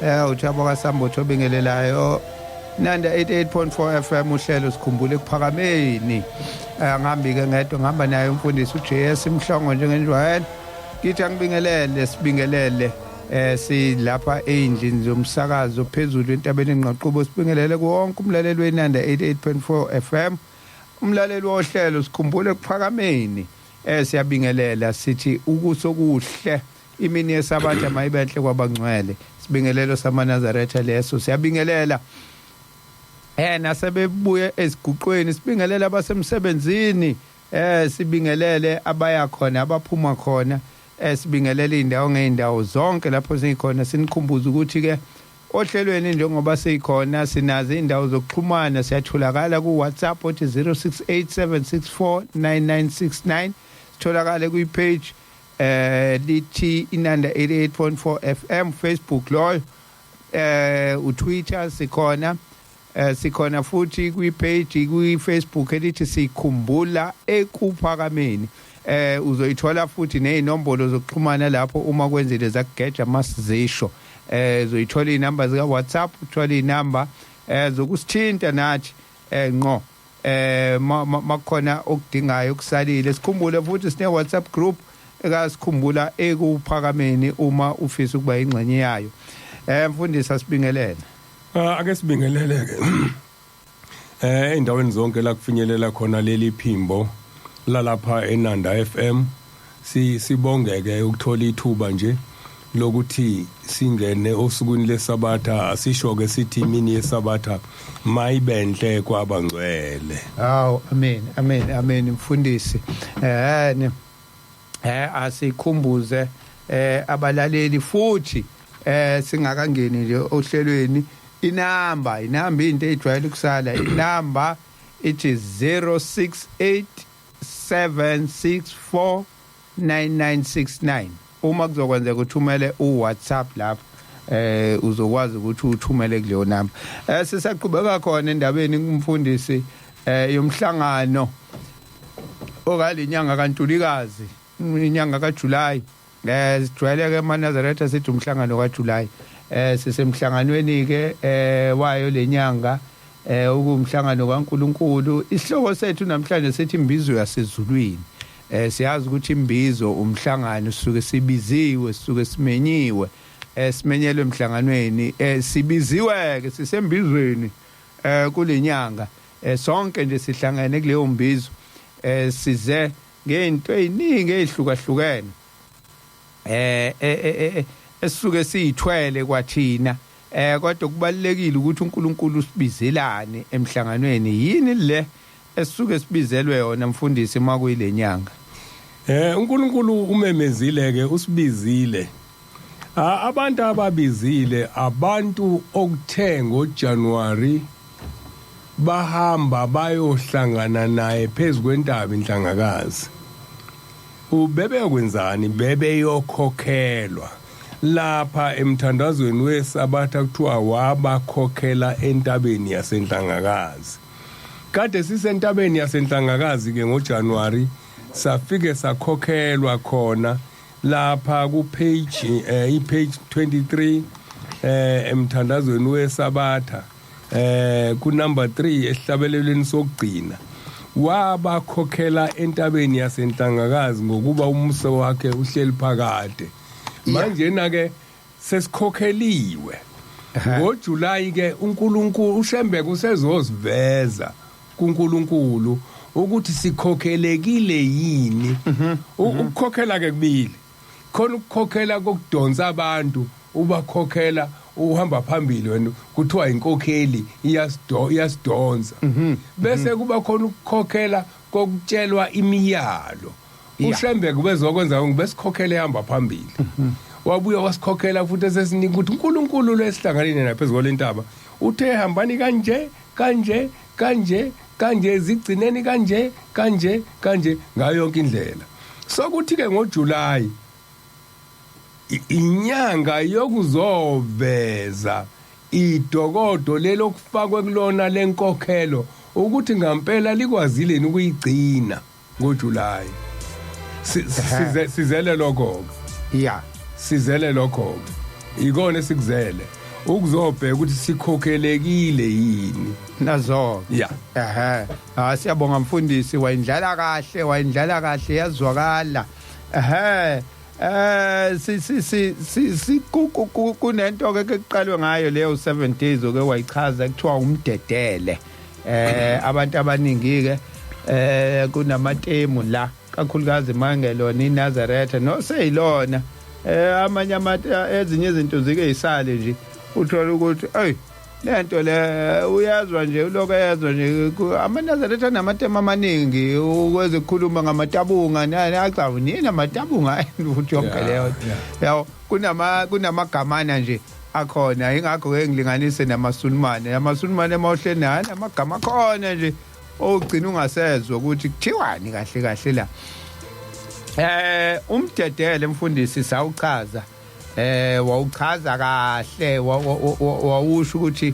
Uthabo kaSambotho obingelelayo. Nanda 88.4 FM, uhlelo Sikhumbule Ekuphakameni. Ngihambi ke ngedwa, ngihamba naye umfundisi uJS Mhlongo njengenjwayelo. Ngithi angibingelele, sibingelele silapha eyindlini zomsakazo phezulu entabeni eNgqaqubo. Sibingelele kuwonke umlaleli weNanda 88.4 FM. Umlaleli wohlelo Sikhumbule Ekuphakameni. Siyabingelela, sithi ukusokuhle, imini yesabatha mayibenhle kwabangcwele. Sibingelelo samaNazaretha leso. Siyabingelela nasebebuye eziguqweni, sibingelela abasemsebenzini, sibingelele abaya khona, abaphuma khona, sibingelele indawo ngeindawo zonke lapho sikhona. Sinikhumbuza ukuthi ke ohlelweni njengoba sikhona sinazo indawo zokuxhumana. Siyatholakala ku WhatsApp othi 0687649969, sitholakale kwi page lithi Inanda 88.4 FM, Facebook loyo, uTwitter sikhona, sikhona futhi kwi page kwi Facebook elithi Sikhumbula Ekuphakameni. Uzoyithola futhi nezinombolo zokuxhumana lapho uma kwenzile zakugeja masizisho. Uzoyithola inamba zika WhatsApp, uthola inamba zokusithinta nathi ngqo makukhona okudingayo kusalile. Sikhumbule futhi sine WhatsApp group ekaSikhumbula Ekuphakameni uma ufisa ukuba ingxenye yayo. Mfundisi, asibingelele. Ake sibingelele ke endaweni zonke la kufinyelela khona leli phimbo lalapha eNanda FM. Si sibongeke ukuthola ithuba nje lokuthi singene osukwini lesabatha. Asisho ke sithi imini yesabatha mayibenhle kwabangcwele. Hawu, amen, amen, amen, mfundisi. Ne asikhumbuze abalaleli futhi singakangeni nje ohlelweni inamba into ejwayele ukusala, inamba ithi 068 764 9969. Uma kuzokwenzeka uthumele uWhatsApp lapho, uzokwazi ukuthi uthumele kuleyo namba. Sisaqhubeka khona endabeni kumfundisi yomhlangano okalinyanga kaNtulikazi, inyanga kaJuly. Sijwayele ke emaNazaretha sithi umhlangano kaJuly. Sisemhlanganweni ke wayo lenyanga, ukumhlangano kaNkuluNkulu. Isihloko sethu namhlanje sithi imbizo yasezulwini. Siyazi ukuthi imbizo umhlangano, sisuke sibiziwe, sisuke simenyiwe, simenyelwe emhlanganweni, sibiziwe ke, sisembizweni kulenyanga. Sonke nje sihlangene kuleyo mbizo, size ngento eziningi ezihlukahlukene esisuke siyithwele kwathina, kodwa kubalekile ukuthi uNkulunkulu usibizelani emhlanganweni. Yini le esisuke sibizelwe yona, mfundisi, makuyilenyanga? UNkulunkulu umemezile ke, usibizile. Abantu ababizile, abantu okuthe ngoJanuary bahamba bayohlangana naye phezulu kwentaba Inhlangakazi. Ubebeyokwenzani? Bebeyokhokhelwa lapha emthandazweni wesabatha, kuthiwa wabakhokhela entabeni yaseNhlangakazi. Kade sisentabeni yaseNhlangakazi ke ngoJanuary, safike sakhokhelwa khona lapha ku page i page 23 emthandazweni wesabatha, ku number 3 esihlabelelweni sokugcina. Wabakhokhela entabeni yaseNhlangakazi ngokuba umusa wakhe uhleli phakade. Manje na ke sesikhokheliwe ngoJuly ke, uNkulunkulu uShembe kusezosiveza kuNkulunkulu ukuthi sikhokhelekile yini. Ukukhokhela ke kubili khona: ukukhokhela kokudonsa abantu, ubakhokhela uhamba phambili wena, kuthiwa inkokheli, iyasidonsa, bese kuba khona ukukhokhela kokutshelwa imiyalo. UShembe kubezokwenza besikhokhele ehamba phambili, wabuya wasikhokhela futhi esesinika ukuthi uNkulunkulu lesihlanganile naphezulu kwalentaba uthe hambani kanje kanje kanje kanje, zigcineni kanje kanje kanje, ngayo yonke indlela. Sokuthi ke ngoJuly inyanga yokuzoveza idokodo lelokufakwe kulona lenkokhelo, ukuthi ngampela likwazile ukuyigcina ngoJuly. Sizele lokho. Sizele lokho, ikona esikuzele. Ukuzobheka ukuthi sikhokhelekile yini. Nazo. Yeah. Ehhe. Ah, siyabonga mfundisi, wayindlala kahle, wayindlala kahle, yazwakala. Ehhe. Si si si si si kunento ke kuqalwe ngayo leyo 7 days oke wayichaza, kuthiwa umdedele. Abantu abaningi ke kunamatemu la, kakhulukazi mangelona iNazaretha no seyilona, amanye ezinye izinto zike isale nje, uthola ukuthi ey, lento le uyazwa nje, uloko yezwa nje amaNazaretha namatema amaningi ukweze kukhuluma ngamatabunga nani, acawu nini amatabunga futhi yonke leyo. Yabo, kunamagamana nje akhona, ingakho ke ngilinganise namaSulumane. AmaSulumane mawuhleli naye namagama akhona nje ogcina ungasezwa ukuthi kuthiwani kahle kahle la. Umdedele mfundisi sawuchaza, wawuchaza kahle, wawusho ukuthi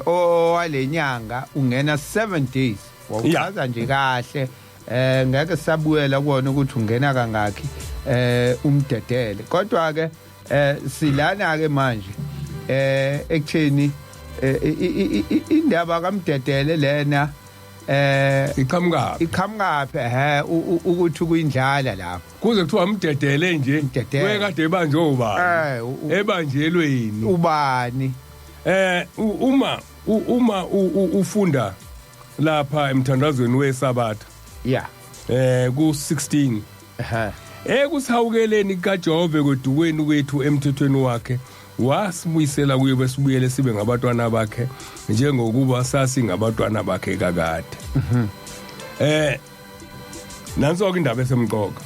owalenyanga ungena 7 days, wawuchaza nje kahle. Ngeke sabuyela kuwona ukuthi ungena kangakhi umdedele, kodwa ke silana ke manje ekutheni indaba kamdedele lena Iqhamuka Iqhamuka ukuthi kuyindlala lapho. Kuze kuthiwa umdedele nje. Umdedele. Wekade ebanjwe ubani? Ebanjelwe yini? Ubani? Uma ufunda lapha emthandazweni weSabatha ku 16, ekusihawukeleni kaJehova kwedukweni kwethu emthethweni wakhe wasibuyisela kuye, besibuyele sibe ngabantwana bakhe njengokuba sasingabatwana bakhe kakade. Nanso ke indaba esemqoka.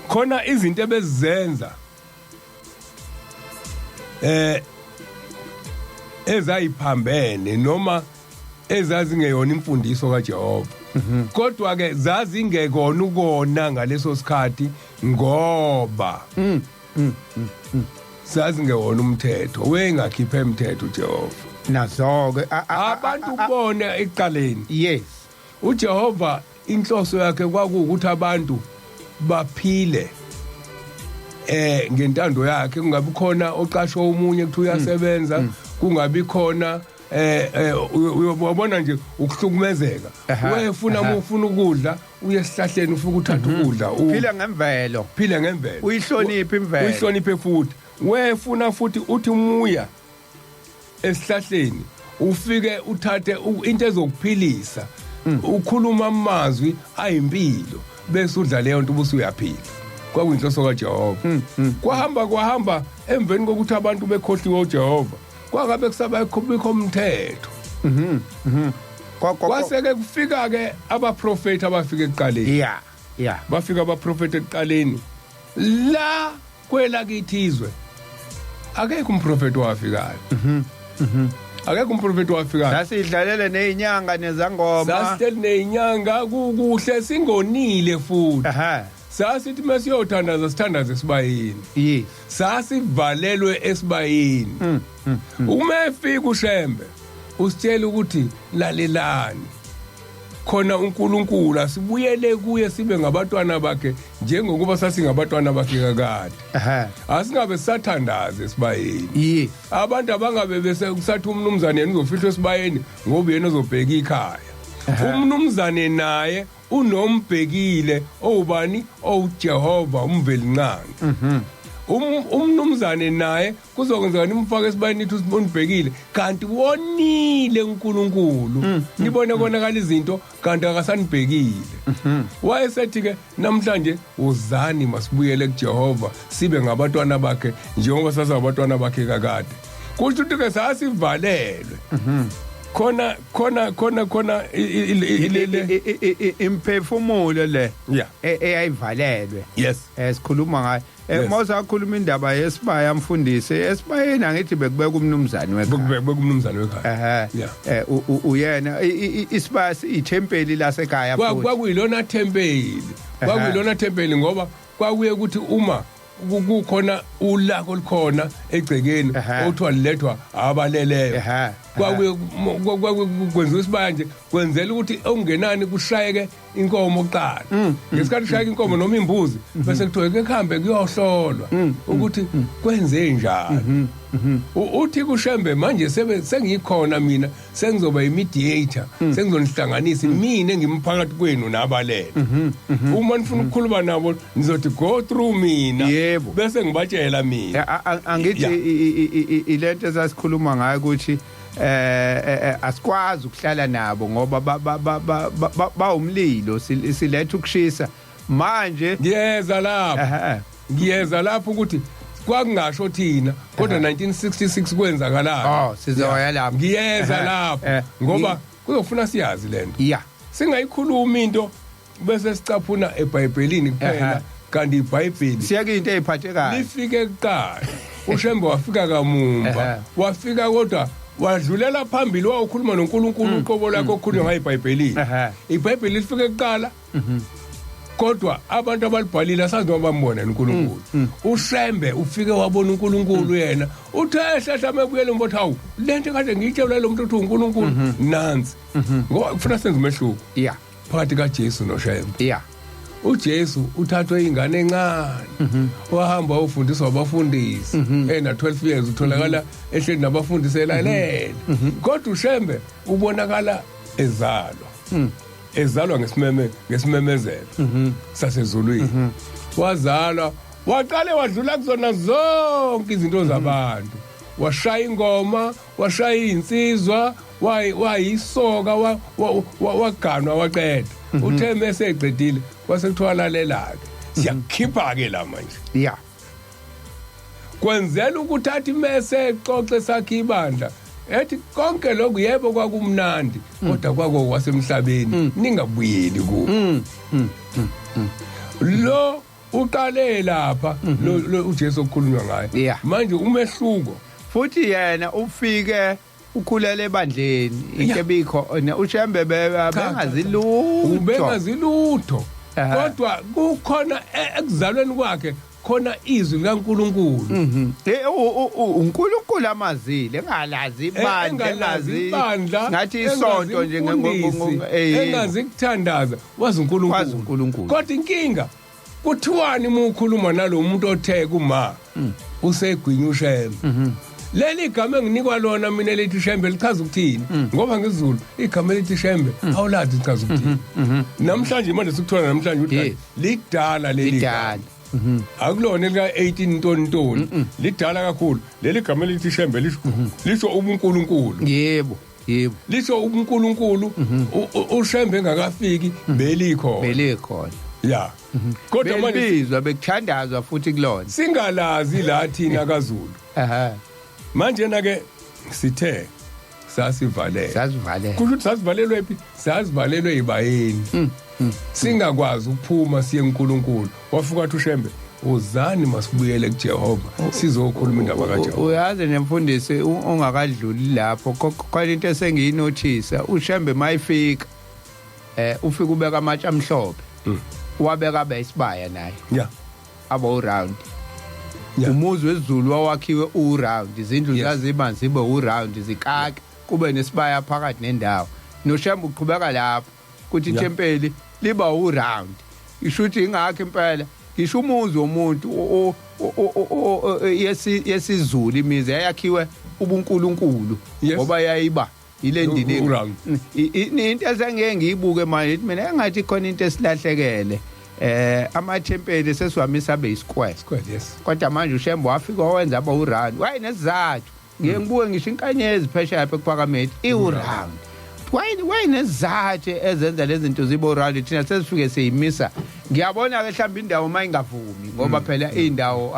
Khona izinto ebezizenza ezayiphambene noma ezazingeyona imfundiso kaJehova, kodwa ke zazingekona ukona ngaleso sikhathi ngoba zazingewona umthetho, wengakhiphe umthetho uJehova. Nazo ke. Abantu bona ekuqaleni uJehova inhloso yakhe kwakuwukuthi abantu baphile ngentando yakhe, kungabi khona oqashwa omunye kuthi uyasebenza, kungabi khona uyabona nje ukuhlukumezeka. Wefuna ufuna ukudla, uye esihlahleni, ufika uthatha ukudla. Phila ngemvelo. Phile ngemvelo. Uyihloniphe imvelo. Uyihloniphe futhi. Wefuna futhi uthi umuya esihlahleni, ufike uthathe into ezokuphilisa, ukhuluma amazwi ayimpilo, bese udla leyo nto, ubuse uyaphila. Kwakuyinhloso kaJehova. Kwahamba kwahamba, emveni kokuthi abantu bekhohliwe uJehova, kwangabe kusaba bikho umthetho. Kwase-ke kufika-ke abaprofethi abafika ekuqaleni. Bafika abaprofethi ekuqaleni la kwelakithi izwe. Akekho umprofethi owafikayo, akekho umprofethi owafikayo. Sasidlalele nezinyanga nezangoma. Sasihleli neyinyanga kukuhle, singonile futhi. Sasithi mesiyothandaza, sithandaze esibayeni. Sasivalelwe esibayeni. Uma efika uShembe usitshela ukuthi lalelani, khona uNkulunkulu, asibuyele kuye sibe ngabantwana bakhe njengokuba sasingabatwana bakhe kakade. Asingabe sisathandaza esibayeni. Abantu abangabe bese kusathi umnumzane yena uzofihlwa esibayeni ngoba yena ozobheka ikhaya. Umnumzane naye unombhekile owubani? OwuJehova uMvelinqangi. Umnumzane naye kuzokwenzeka nimfake esibayeni, nithi unibhekile, kanti wonile uNkulunkulu, nibone konakala izinto, kanti akasanibhekile. Wayesethi ke namhlanje uzani, masibuyele kuJehova sibe ngabantwana bakhe njengoba sasingabantwana bakhe kakade. Kusho ukuthi ke sasivalelwe khona khona khona khona Imphefumulo le eyayivalelwe esikhuluma ngayo. Mawusakhuluma indaba yesibaya mfundisi, esibayeni angithi bekubeka umnumzane wekhaya? Bekubeka umnumzane wekhaya. Uyena isibaya siyithempeli lasekhaya futhi. Kwakuyilona thempeli, kwakuyilona thempeli, ngoba kwakuye ukuthi uma kukhona ulaka olukhona egcekeni othiwa lilethwa abaleleyo, kwakuye kwenziwa isibaya nje kwenzela ukuthi okungenani kushayeke inkomo kuqala. Ngesikhathi kushayeka inkomo noma imbuzi, bese kuthiwa ke kuhambe kuyohlolwa ukuthi kwenze njani. Uthi kuShembe manje sebe sengikhona mina, sengizoba imediator, sengizonihlanganisa mina engimphakathi kwenu nabalele. Uma nifuna ukukhuluma nabo nizothi go through mina, bese ngibatshela mina. Angithi ilento esasikhuluma ngayo ukuthi asikwazi ukuhlala nabo ngoba bawumlilo, siletha ukushisa manje. Ngiyeza lapho, ngiyeza lapho ukuthi kwakungasho thina kodwa 1966 kwenzakalani. Oh, sizoya lapho. Ngiyeza lapho ngoba kuzofuna siyazi lento. Singayikhuluma into bese sicaphuna eBhayibhelini kuphela, kanti iBhayibheli siyeke into eziphathekayo lifike kuqala. uShembe wafika kamumva, wafika kodwa wadlulela phambili, wawukhuluma noNkulunkulu uqobo lakhe okhulunywa ngayo eBhayibhelini. iBhayibheli lifike kuqala, kodwa abantu abalibhalile asazi noma bambona uNkulunkulu. uShembe ufike wabona uNkulunkulu yena, uthe ehlahla mebuyele mbothi, hawu, lento kade ngiyitshela lo muntu uthi uNkulunkulu nansi. Ngoba kufuna senze umehluko phakathi kaJesu noShembe. uJesu uthathwe ingane encane, wahamba wafundiswa abafundisi ena 12 years, utholakala ehleli nabafundisi elalele. Kodwa uShembe ubonakala ezalwa, ezalwa ngesimeme, ngesimemezelo sasezulwini. Wazalwa, waqale wadlula kuzona zonke izinto zabantu, washaya ingoma, washaya insizwa, wayisoka, waganwa, waqeda. Uthe mase eqedile kwase kuthiwa lalela ke, siyakukhipha ke la manje. Kwenzela ukuthi athi mese exoxe sakhe ibandla, ethi konke lokhu yebo kwakumnandi, kodwa kwako kwasemhlabeni, ningabuyeli kuwo. Lo uqale lapha lo uJesu okukhulunywa ngaye. Manje umehluko futhi yena ufike ukhulele ebandleni, into ebikho uShembe bengazilutho, ubengazilutho, kodwa kukhona ekuzalweni kwakhe khona izwi likaNkuluNkulu. uNkulunkulu amazile, engalazi ibandla, engalazi ibandla, ngathi isonto nje, engazi kuthandaza, wazi uNkulunkulu, wazi uNkulunkulu. Kodwa inkinga kuthiwani uma ukhuluma nalo muntu othe kuma usegwinya uShembe? Leli gama enginikwa lona mina elithi Shembe lichaza ukuthini? Ngoba ngesiZulu igama elithi Shembe awulazi lichaza ukuthini. Namhlanje manje sikuthola namhlanje ukuthi lidala leli gama. Akulona elika 18 ntoni ntoni, lidala kakhulu leli gama elithi Shembe, lisho ubuNkulunkulu. Yebo, yebo. Lisho ubuNkulunkulu. uShembe engakafiki belikhona. Belikhona. Ya, kodwa manje belibizwa, bekuthandazwa futhi kulona. Singalazi la thina kaZulu. Manje na ke sithe sasivalele. Sasivalele. Kusho ukuthi sasivalelwe phi? Sasivalelwe ibayeni, singakwazi ukuphuma siye kuNkulunkulu. Wafika wathi uShembe, uzani masibuyele kuJehova, sizokhuluma indaba kaJehova. Uyazi nemfundisi, ungakadluli lapho, khona into esengiyinothisa. uShembe mayifika, ufika ubeka amatshe amhlophe, wabeka abe isibaya naye, aba uround. Umuzi wesiZulu wawakhiwe uround, izindlu zaziba zibe uround, zikake kube nesibaya phakathi nendawo. NoShembe uqhubeka lapho kuthi ithempeli liba uround. Isho ukuthi ingakho impela ngisho umuzi womuntu yesiZulu, imizi yayakhiwe ubuNkulunkulu, ngoba yayiba ile ndilinga. Uround. Into esengeke ngiyibuke manje, ithi mina engathi khona into esilahlekele, amathempeli sesiwamisa abe isquare. Square, yes. Kodwa manje uShembe wafika wawenza aba uround, wayenesizathu. Ngiye ngibuke ngisho inkanyezi phesheya lapha ekuphakameni iwuround, wayenesizathu ezenza lezi zinto zibe uround. Thina sesifike siyimisa. Ngiyabona-ke mhlawumbe indawo uma ingavumi, ngoba phela iy'ndawo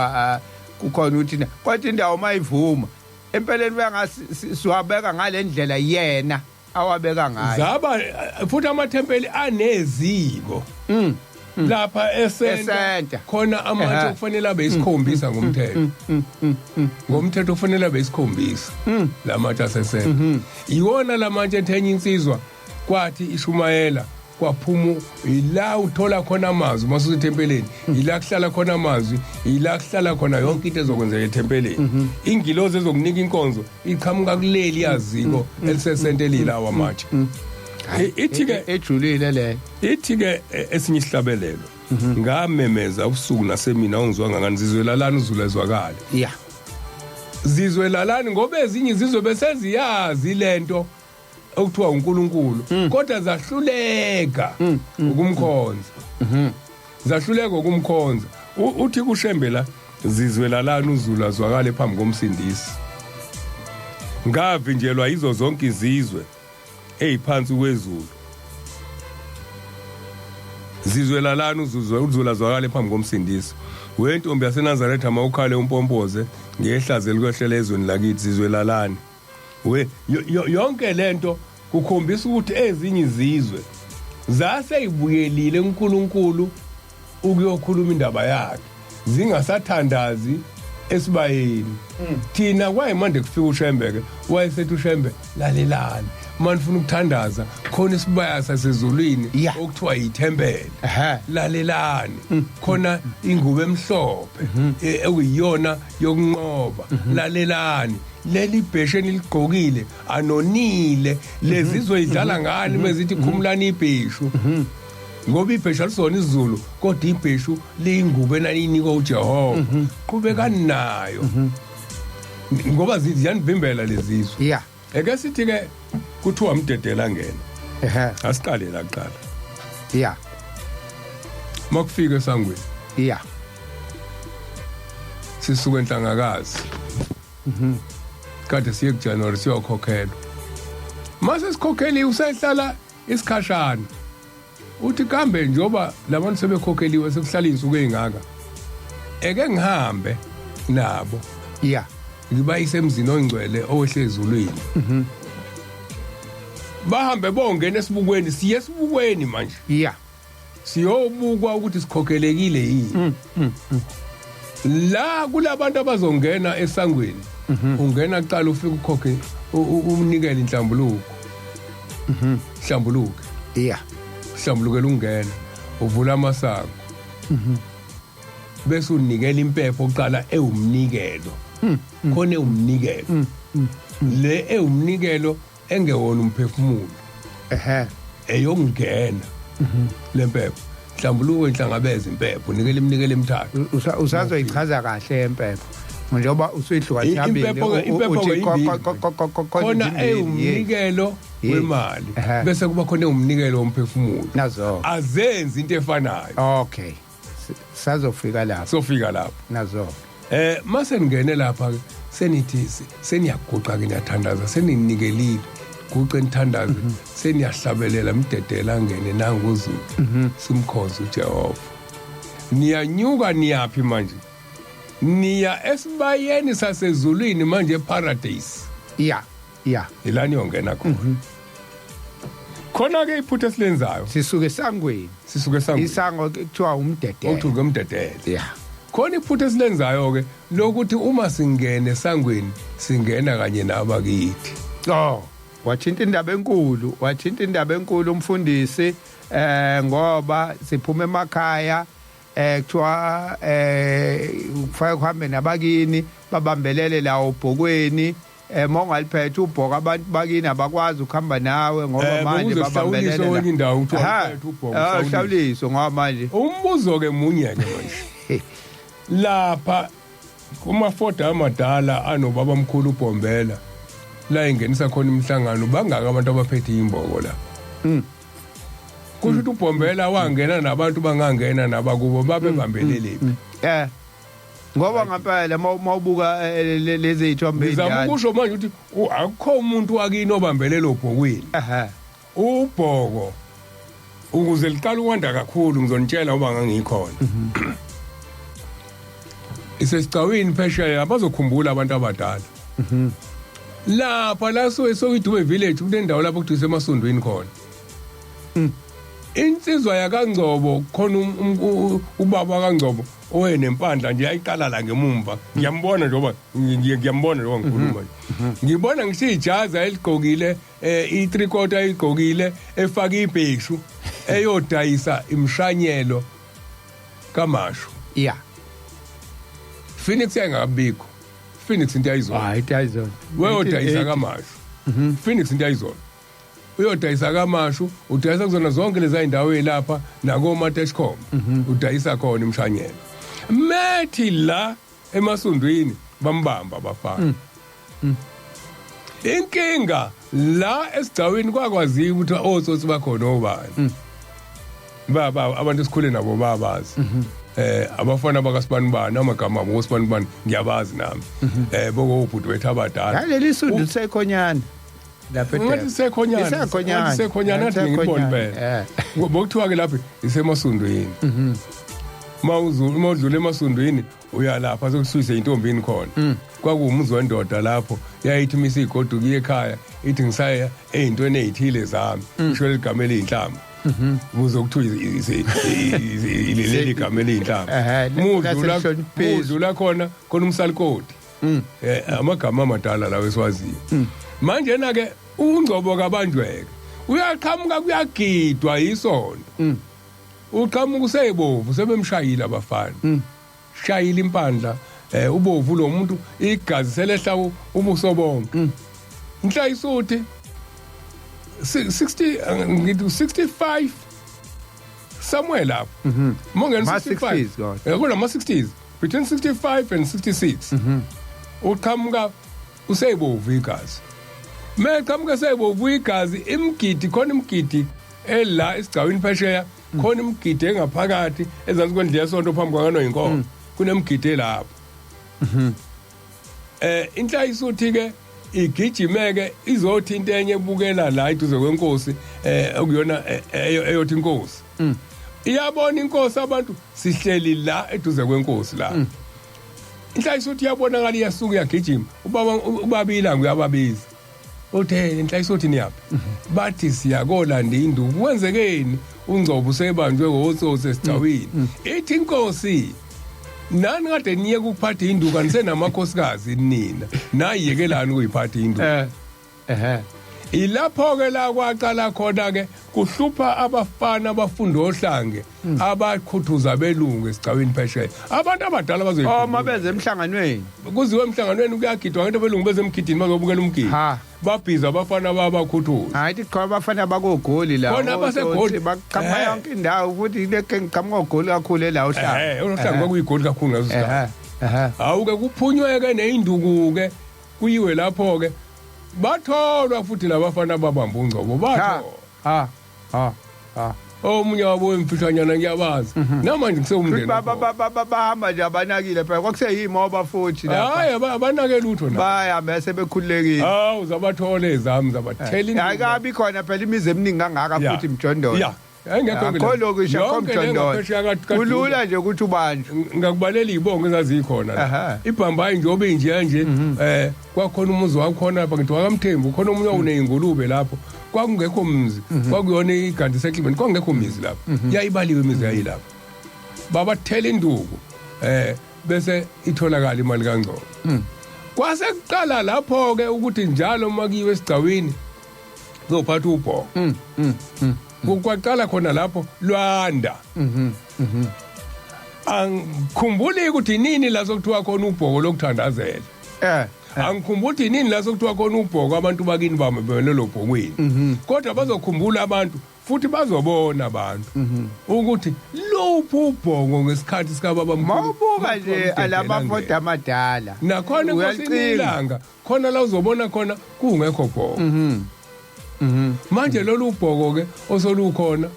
kukhona ukuthi kodwa indawo uma ivuma empeleni siwabeka ngale ndlela yena awabeka ngayo. Zaba futhi amathempeli aneziko lapha esenta, Esenta. Khona amatshe okufanele abe isikhombisa ngomthetho, ngomthetho kufanele abe isikhombisa lamatshe asesenta. Iwona lamatshe ethenye insizwa kwathi ishumayela kwaphuma. Ila uthola khona amazwi uma usethempelini, ila kuhlala khona amazwi, ila kuhlala khona yonke into ezokwenzeka ethempelini. Ingilozi ezokunika inkonzo iqhamuka kuleli yaziko elisesente elilawa amatshe. Ithi-ke Ejulile le. Ithi-ke esinye isihlabelelo, ngamemeza ubusuku nasemina, ungizwanga ngani, zizwelalani uzulu ezwakale. Zizwe lalani, ngoba ezinye izizwe beseziyazi lento okuthiwa uNkulunkulu, kodwa zahluleka ukumkhonza. Zahluleka ukumkhonza. Uthi kuShembe la, zizwe lalani uZulu azwakale phambi komsindisi. Ngavinjelwa yizo zonke izizwe eziphansi kwezulu. Zizwe lalani uZulu azwakale phambi komsindisi. Wentombi yaseNazaretha mawukhale umpompoze ngehlazo elikwehlela ezweni lakithi, zizwe lalani. We yonke lento kukhombisa ukuthi ezinye izizwe zaseyibuyelile uNkulunkulu ukuyokhuluma indaba yakhe, zingasathandazi esibayeni. Thina kwayimande kufika uShembe ke, wayesethi uShembe, lalelani, manifuna ukuthandaza khona isibaya sasezulwini okuthiwa yithempeli, lalelani, khona ingubo emhlophe ekuyiyona yokunqoba, lalelani, leli bheshe niligqokile anonile, lezizwe idlala ngani mezithi khumulani ibheshu, ngoba ibheshu alisona isiZulu, kodwa ibheshu liyingubo enaniyinikwa uJehova, qhubekani nayo ngoba ziyanivimbela lezizwe. Eke sithi ke kuthiwa mdedela ngena. Asiqale la kuqala. Makufika esangweni. Sisuke enhlangakazi. Kade siye kuJanuary siyokhokhelwa. Mase sikhokheliwe usehlala isikhashana. Uthi kambe njoba labantu sebekhokheliwe sekuhlala izinsuku ezingaka, eke ngihambe nabo. Ngibayise emzini ongcwele owehle ezulwini. Bahambe bongena esibukweni, siye esibukweni manje. Siyobukwa ukuthi sikhokhelekile yini. La kulabantu abazongena esangweni, ungena kuqala ufike ukhokhe umnikele inhlambuluko. Hlambuluke. Hlambulukela ungena, uvula amasango. Bese unikela impepho oqala ewumnikelo. Khona ewumnikelo. Le ewumnikelo engewona umphefumulo. Eyongena lempepho. Hlambuluko inhlangabeza impepho, unikela iminikelo emithathu. Usazoyichaza kahle impepho. Njengoba usuyihlukanisa impepho khona ewumnikelo wemali, bese kuba khona ewumnikelo womphefumulo. Nazo. Azenzi into efanayo. Okay. Sazofika lapho. Sofika lapho. Nazo. Mase ningene lapha ke senithi seniyaguqa ke niyathandaza, seninikelile. Guqe nithandaze, seniyahlabelela mdedela ngene nanguZulu. Simkhonze uJehova. Niyanyuka niyaphi manje? Niya esibayeni sasezulwini manje eparadise. Ila niyongena khona. Khona ke iphutha esilenzayo. Sisuke esangweni. Sisuke esangweni. Isango kuthiwa umdedele. Okuthiwa umdedele. Khona iphutha esilenzayo ke lokuthi uma singene esangweni singena kanye nabakithi. Oh, wathinta indaba enkulu, wathinta indaba enkulu umfundisi, ngoba siphuma emakhaya, kuthiwa kufanele kuhambe nabakini babambelele la obhokweni. Mongaliphethe ubhoko abantu bakini abakwazi ukuhamba nawe ngoba manje babambelele kwenye indawo kuthiwa uphethe ubhoko uhlawuliswe ngoba manje. Umbuzo ke munye ke manje. Lapha kumafoda amadala anobaba omkhulu uBhombela la ingenisa khona imihlangano, bangaka abantu abaphethe imboko la. Kusho ukuthi uBhombela wangena nabantu bangangena nabakubo babebambelele. Ngoba ngempela mawubuka lezi zithombe ezindala. Ngizama ukusho manje ukuthi akukho umuntu wakini obambelele obhokweni. Ubhoko ukuze liqale ukwanda kakhulu ngizonitshela uba ngangikhona. Isesicawini phesheya abazokhumbula abantu abadala. Lapha la soyidube village kunendawo lapho kudise emasondweni khona. Insizwa yakaNgcobo khona ubaba kaNgcobo owenempandla nje ayiqala la ngemumva. Ngiyambona njengoba ngiyambona njengoba ngikhuluma nje. Ngibona ngisijaza eligqokile, itrikota ayigqokile, efaka ibheshu eyodayisa imshanyelo kaMashu. Phoenix yayingabikho. Phoenix into ayizona. Hayi into ayizona. Weyodayisa kaMashu. Phoenix into ayizona. Uyodayisa kaMashu, udayisa kuzona zonke lezi indawo elapha nakoma Teshcom. Udayisa khona imshanyelo. Methi la emasundwini Bambamba abafana. Inkinga la esigcawini kwakwaziwa ukuthi otsotsi bakhona obani. Baba, abantu esikhule nabo babazi. Abafana bakasibanibani, amagama abo osibanibani ngiyabazi nami. Bokobhuti wethu abadala. Naleli sundu lisekhonyana lapha. Ngathi sekhonyana. Isekhonyana. Ngathi sekhonyana, ngathi ngibona impela. Bokuthiwa ke lapha isemasundwini. Mawuzulu mawudlula emasundwini uya lapha sokusuyise intombini khona. Kwakuwumuzi wendoda lapho, yayithi imisi igoduka iye ekhaya, ithi ngisaya ey'ntweni ey'thile zami, isho leli gama eliyinhlamba. Kuze kuthiwa leli gama eliyinhlamba. Mudlula laselihloniphile. Mudlula khona khona umsalikoti. Amagama amadala lawo esiwaziyo. Manje na ke uNgcobo kabanjweke. Uyaqhamuka, kuyagidwa isonto. Uqhamuka useyebovu, sebemshayile abafana. Shayile impandla, ubovu lo muntu, igazi selehla ubuso bonke. Inhlayisuthi 60, ngithi 65 somewhere lapho. Mongena Ma 65. 60s kodwa. Kulama 60s, between 65 and 66. Uqhamuka useyebovu igazi. Meqhamuka seyebovu igazi, imigidi khona, imigidi ela esigcawini phesheya khona, imigidi engaphakathi ezansi kwendlu yesonto phambi kwakanoyinkomo, kunemigidi elapho. Inhlayisuthi ke igijimeke izothi into enye ebukela la eduze kwenkosi, okuyona eyothi inkosi iyabona inkosi, abantu sihleli la eduze kwenkosi la. Inhlayisuthi iyabonakala, iyasuka, iyagijima. Ubaba ubabila uyababiza, uthe, "Inhlayisuthi, niyaphi?" Bathi, "Siyakolanda induku. Kwenzekeni? uNgcobo usebanjwe ngotsotsi esigcawini." Ithi inkosi, "Nani kade niye ukuphatha induku, anisenamakhosikazi nina, nayiyekelani ukuyiphatha induku?" Eh ehe Ilapho ke la kwaqala khona ke kuhlupha abafana abafunda ohlange, abakhuthuza belungu esigcawini phesheya. Abantu abadala Oh, bazoyikhumbula. mabeze emhlanganweni. Kuziwe emhlanganweni, kuyagidwa ngento belungu, bezemgidini, bazobukela umgidi. Babhiza abafana babakhuthuza. Hayi, ithi qha abafana bakogoli la. Khona abaseGoli. Baqhamuka yonke indawo, futhi ileke ngiqhamuka ogoli kakhulu ela uhlanga. Uhlanga kwakuyigoli kakhulu ngaso sikhathi. Ehe Awuke kuphunywe-ke neyinduku-ke, kuyiwe lapho-ke, batholwa futhi labafana babamba uNgcobo, batholwa. Ha ha ha. Omunye wabo wemfishanyana, ngiyabazi namanje Futhi kusewumndeni. Bahamba nje abanakile phela, kwakuseyimoba futhi lapha. Hayi, abanake lutho na. Baya bese bekhululekile. Hawu, zabathola ezami, zabathela. Hayi, kabi khona phela imizi eminingi kangaka futhi mjondolo. Ya, ayingekho. Akho lokhu isha Yonke le komjondolo. ngaphesheya Kulula nje ukuthi ubanjwe. Ngakubalela iy'bongo ezazikhona la. Ibhambayi njengoba injeya nje, kwakhona umuzi wakhona lapha, ngithi wakaMthembu, khona omunye wawuney'ngulube lapho. Kwakungekho mzi, kwakuyona iGandi settlement, kwakungekho mizi lapho, yayibaliwe imizi yayilapho. Babathela induku, bese itholakala imali kaNgcobo. Kwase kuqala lapho-ke ukuthi njalo uma kuyiwe esigcawini kuzophatha ubhoko. Kwaqala khona lapho lwanda. Angikhumbuli ukuthi nini la sokuthiwa khona ubhoko lokuthandazela. Angikhumbuli ukuthi nini la sokuthiwa khona ubhoko abantu bakini bame lelo bhokweni, kodwa bazokhumbula abantu futhi bazobona abantu ukuthi luphi ubhongo ngesikhathi sikababa mkhulu. Mawubuka nje alamafoda amadala. Nakhona enkosini Uyacinga. ilanga khona la uzobona khona kungekho bhoko. Manje lolu bhoko ke osolukhona.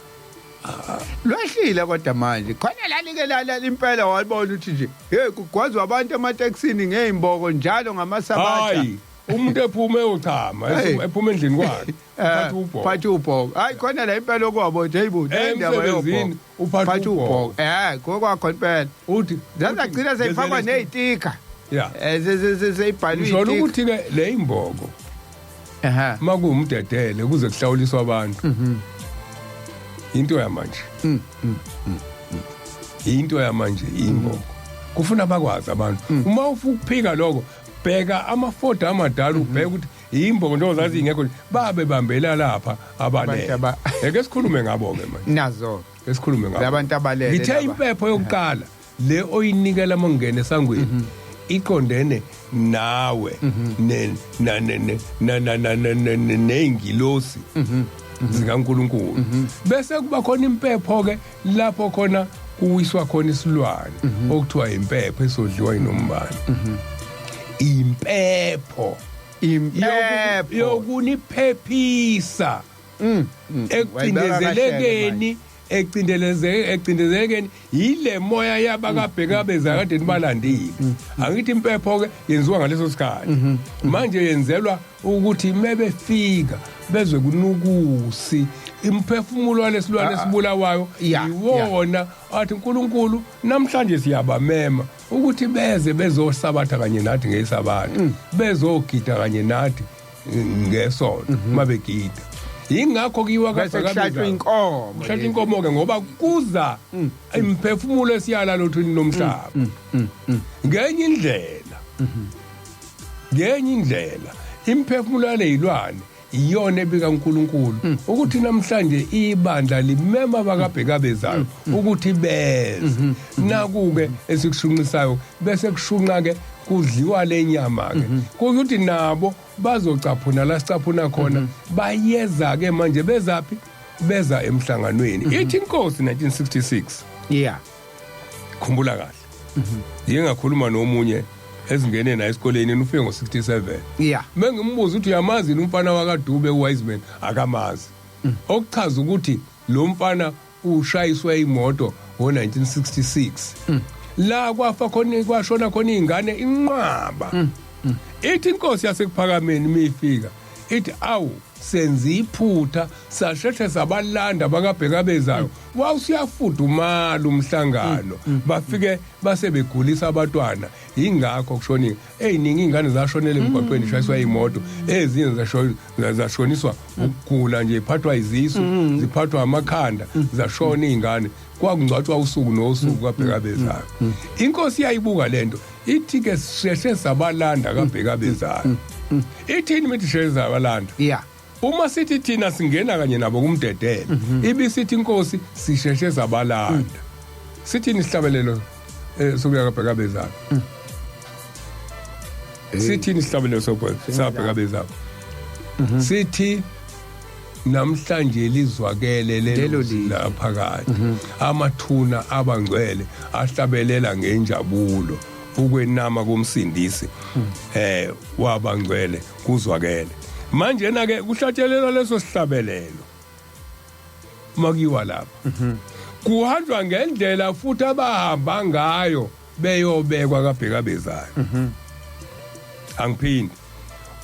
Lwehlile kodwa manje. Khona la like la impela walibona ukuthi nje hey, kugwazwa abantu ematekisini ngezimboko njalo ngamasabatha. Hayi, umuntu ephume uchama Hey. ephuma endlini kwakhe uphatha ubhoko. Phatha ubhoko. Hayi, khona la impela okwabo nje, hayibo, le ndaba yobhoko. Emsebenzini uphatha Phatha ubhoko. ubhoko. Kokwakho impela. Uthi Zazagcina seyifakwa nezitika. Ya. Seyibhalwe Ngisholo izitika. ukuthi ke le imboko makuwumdedele kuze kuhlawuliswa abantu, into yamanje, into yamanje imboko kufuna bakwazi abantu. Uma ufuna ukuphika lokho, bheka amafoda amadala, ubheke ukuthi imboko njengoba zazi ingekho nje, babe bambela lapha abalele. Abantu Eke sikhulume ngabo ke manje. Nazo. Ake sikhulume ngabo. Labantu abalele Ngithe laba. impepho yokuqala le oyinikela mangena esangweni iqondene nawe ne na ne ne na na na na ne- ne- neyingilosi zikaNkuluNkulu. Bese kuba khona impepho ke lapho khona kuwiswa khona isilwane okuthiwa impepho esodliwa inombani. Impepho. Impepho. Yokuniphephisa ekucindezelekeni, ecindezelekeni yile moya yabakabhekabeza kade nibalandile. Angithi impepho ke yenziwa ngaleso sikhathi, manje yenzelwa ukuthi mebefika bezwe kunukusi imphefumulo walesilwane esibulawayo, iwona athi uNkulunkulu namhlanje siyabamema ukuthi beze bezosabatha kanye nathi ngesabatha, bezogida kanye nathi ngesonto mabegida. Ingakho kiwa bese kuhlatshwa inkomo. Kuhlatshwa inkomo ke ngoba kuza imphefumulo esiyala lothini lomhlaba. Ngenye indlela, ngenye indlela imphefumulo yaleyilwane iyona ebika uNkulunkulu ukuthi namhlanje ibandla limema bakabhekabezayo ukuthi beze. Nakuke esikushunqisayo bese kushunqa ke kudliwa lenyama ke, ukuthi nabo bazocaphuna la sicaphuna khona, bayeza ke manje. Bezaphi? Beza emhlanganweni. Ithi inkosi 1966. Khumbula kahle, ngike ngakhuluma nomunye ezingene naye esikoleni, ufike ngo-67. Mengimbuza ukuthi uyamazi yini umfana wakaDube uWiseman, akamazi, okuchaza ukuthi lo mfana ushayiswe imoto ngo-1966 la kwafa khona, kwashona khona ingane inqwaba. Ithi inkosi yasekuphakameni mifika ithi, "Awu, senza iphutha, sasheshe sabalanda bakabhekabezayo, wawusuyafudumala umhlangano, bafike base begulisa abantwana, ingakho kushona eyiningi ingane zashonela emgwaqweni ishayiswa imoto, ezinye zashoniswa ukugula nje, iphathwa izisu, ziphathwa amakhanda, zashona izingane, kwakungcwatshwa usuku nosuku kwabhekabezayo." Inkosi iyayibuka lento, ithi ke sisheshe sabalanda kabhekabezayo. Ithini mithi sheshe sabalanda? Uma sithi thina singena kanye nabo kumdedele, ibisithi inkosi sisheshe sabalanda. Sithini isihlabelelo sokuya kabhekabezayo? Sithini isihlabelelo sabhekabezayo? Sithi namhlanje lizwakele lelo Lelo lizwi. Laphakade, amathuna abangcwele ahlabelela ngenjabulo, ukwenama komsindisi wabangcwele kuzwakele. Manje na ke kuhlatshelelwa leso sihlabelelo makiwa lapha, kuhanjwa ngendlela futhi abahamba ngayo beyobekwa kabhekabezayo. Angiphindi,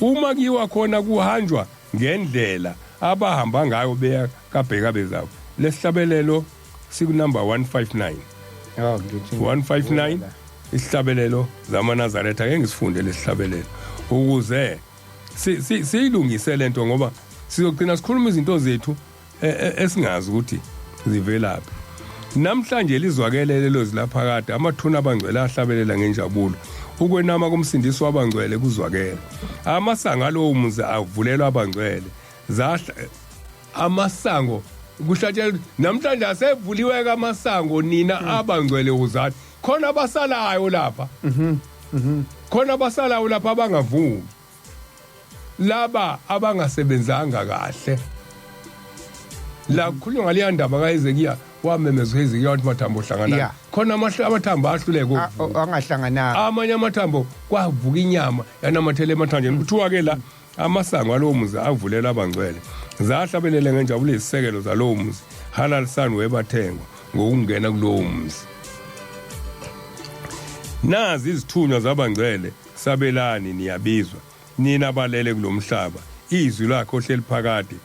uma kiwa khona kuhanjwa ngendlela abahamba ngayo beya kabhekabezayo. Lesihlabelelo siku-number 159. Oh, ngithi 159, isihlabelelo zamaNazaretha. Ake ngisifunde lesihlabelelo ukuze siyilungise lento, ngoba sizogcina sikhuluma izinto zethu esingazi ukuthi zivelaphi. Namhlanje lizwakele lelo zilaphakade, amathuna abangcwele ahlabelela ngenjabulo, ukwenama komsindisi wabangcwele kuzwakele, amasango alowo muzi avulelwa abangcwele, zahla amasango, kuhlatshelwa namhlanje asevuliwe amasango, nina abangcwele uzani. Khona abasalayo lapha, khona abasalayo lapha abangavumi, laba abangasebenzanga kahle. La kukhulunywa ngaleya ndaba kaHezekiya, wamemeza uHezekiya wathi mathambo hlangana. Khona amathambo ahluleke ukuvuka. Angahlangananga. Amanye amathambo kwavuka inyama yanamathela emathanjeni. Kuthiwa ke la amasango alowo muzi avulela abangcwele, zahlabelele ngenjabulo izisekelo zalowo muzi, halalisani webathengwa ngokungena kulowo muzi. Nazi izithunywa zabangcwele, sabelani, niyabizwa nina abalele kulomhlaba, izwi lakhe ohleli phakade.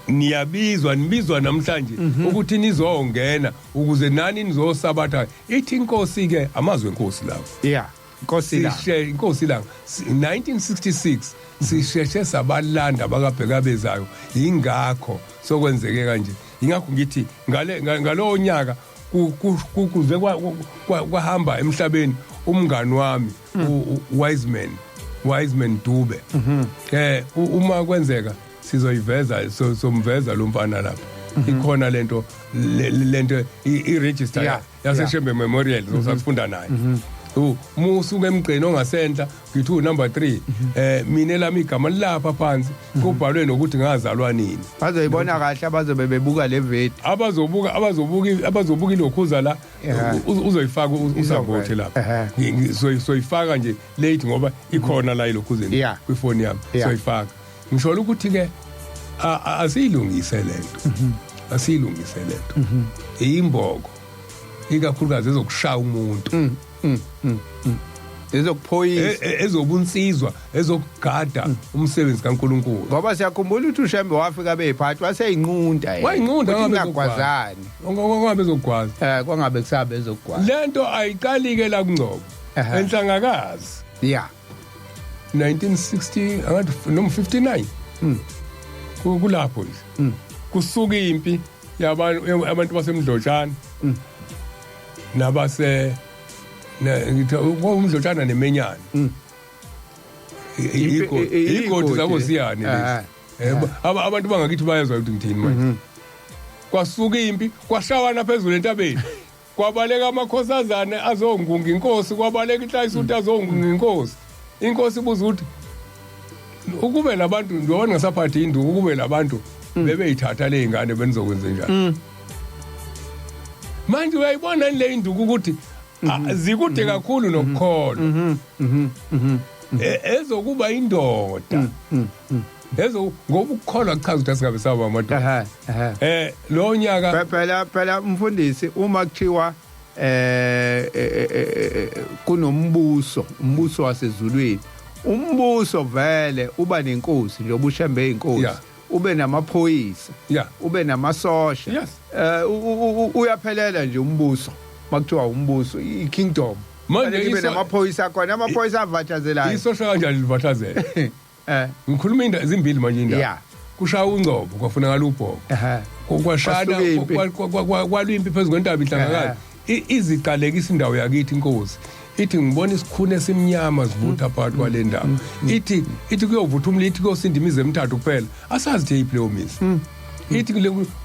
Niyabizwa, nibizwa namhlanje ukuthi nizongena ukuze nani nizosabatha. Ithi inkosi ke, amazwi enkosi lawo. Yeah, inkosi la. Sishe inkosi la 1966 sisheshe sabalanda bakabhekabezayo, ingakho sokwenzeke kanje. Ingakho ngithi ngale ngalowo nyaka kuze kwahamba emhlabeni umngani wami Wiseman Dube. Uma kwenzeka sizoyiveza, somveza lo mfana lapha, ikhona lento i-register yaseShembe Memorial, sasifunda naye. Musuke emgqeni ongasenhla ngithi number 3, mina lami igama lilapha phansi, kubhalwe nokuthi ngazalwa nini. Bazoyibona kahle abazobe bebuka le video. Abazobuka ilokhuza la, uzoyifaka usavote lapha. Soyifaka nje late ngoba ikhona la ilokhuzeni kwifoni yami, soyifaka. Ngisho ukuthi ke asiyilungise lento, asiyilungise lento. Imboko ikakhulukazi ezokushaya umuntu, Ezokuphoyisa, ezobunsizwa, ezokugada umsebenzi kaNkuluNkulu. Ngoba siyakhumbula ukuthi uShembe wafika beyiphathi, waseyinqunta yena. Wayinqunta. Ukuthi Ngabe ningagwazani. Ngabe ezokugwaza. Kwangabe kusabe ezokugwaza. Lento ayiqalike la kuNgcobo, enhlangakazi, 1960 angathi noma 59. Kulapho nje kusuka impi yabantu, abantu basemdlotshana nabase ngithi umdlotshana nemenyana. Igodi zakosiyane lezi. Abantu bangakithi bayezwa ukuthi ngithini manje. Kwasuka impi, kwashawana phezulu entabeni, kwabaleka amakhosazane azongunga inkosi, kwabaleka inhlayisuthi azongunga inkosi. Inkosi ibuza ukuthi ukube labantu, njengoba ningasaphathi induku, ukube labantu bebeyithatha le ngane, benizokwenza njani? Manje uyayibona le induku ukuthi zikude kakhulu nokukholwa. Ezokuba indoda, ezo ngoba ukukholwa kuchaza ukuthi asingabe saba amadoda. Ehhe ehhe Lo nyaka Phela mfundisi, uma kuthiwa kunombuso, umbuso wasezulwini, umbuso vele uba nenkosi, njengoba uShembe inkosi, ube namaphoyisa, ube namasosha. Uyaphelela nje umbuso. Makuthiwa umbuso, i-kingdom, Manje kufanele ibe namaphoyisa khona, amaphoyisa avathazelayo. Isosha kanjani livathazela? Ngikhuluma indaba zimbili manje, indaba. Kushaya uNgcobo, kwafunakala ubhoko. Kwashana. Kwasuka impi. Kwalwa impi phezu kwentaba ihlangakazi. Iziqalekisa indawo yakithi inkosi. Ithi ngibona isikhuni esimnyama sivutha phakathi kwale ndawo. Ithi kuyovutha umlilo, ithi kuyosinda imizi emithathu kuphela. Asazi ukuthi eyiphi leyo mizi. Ithi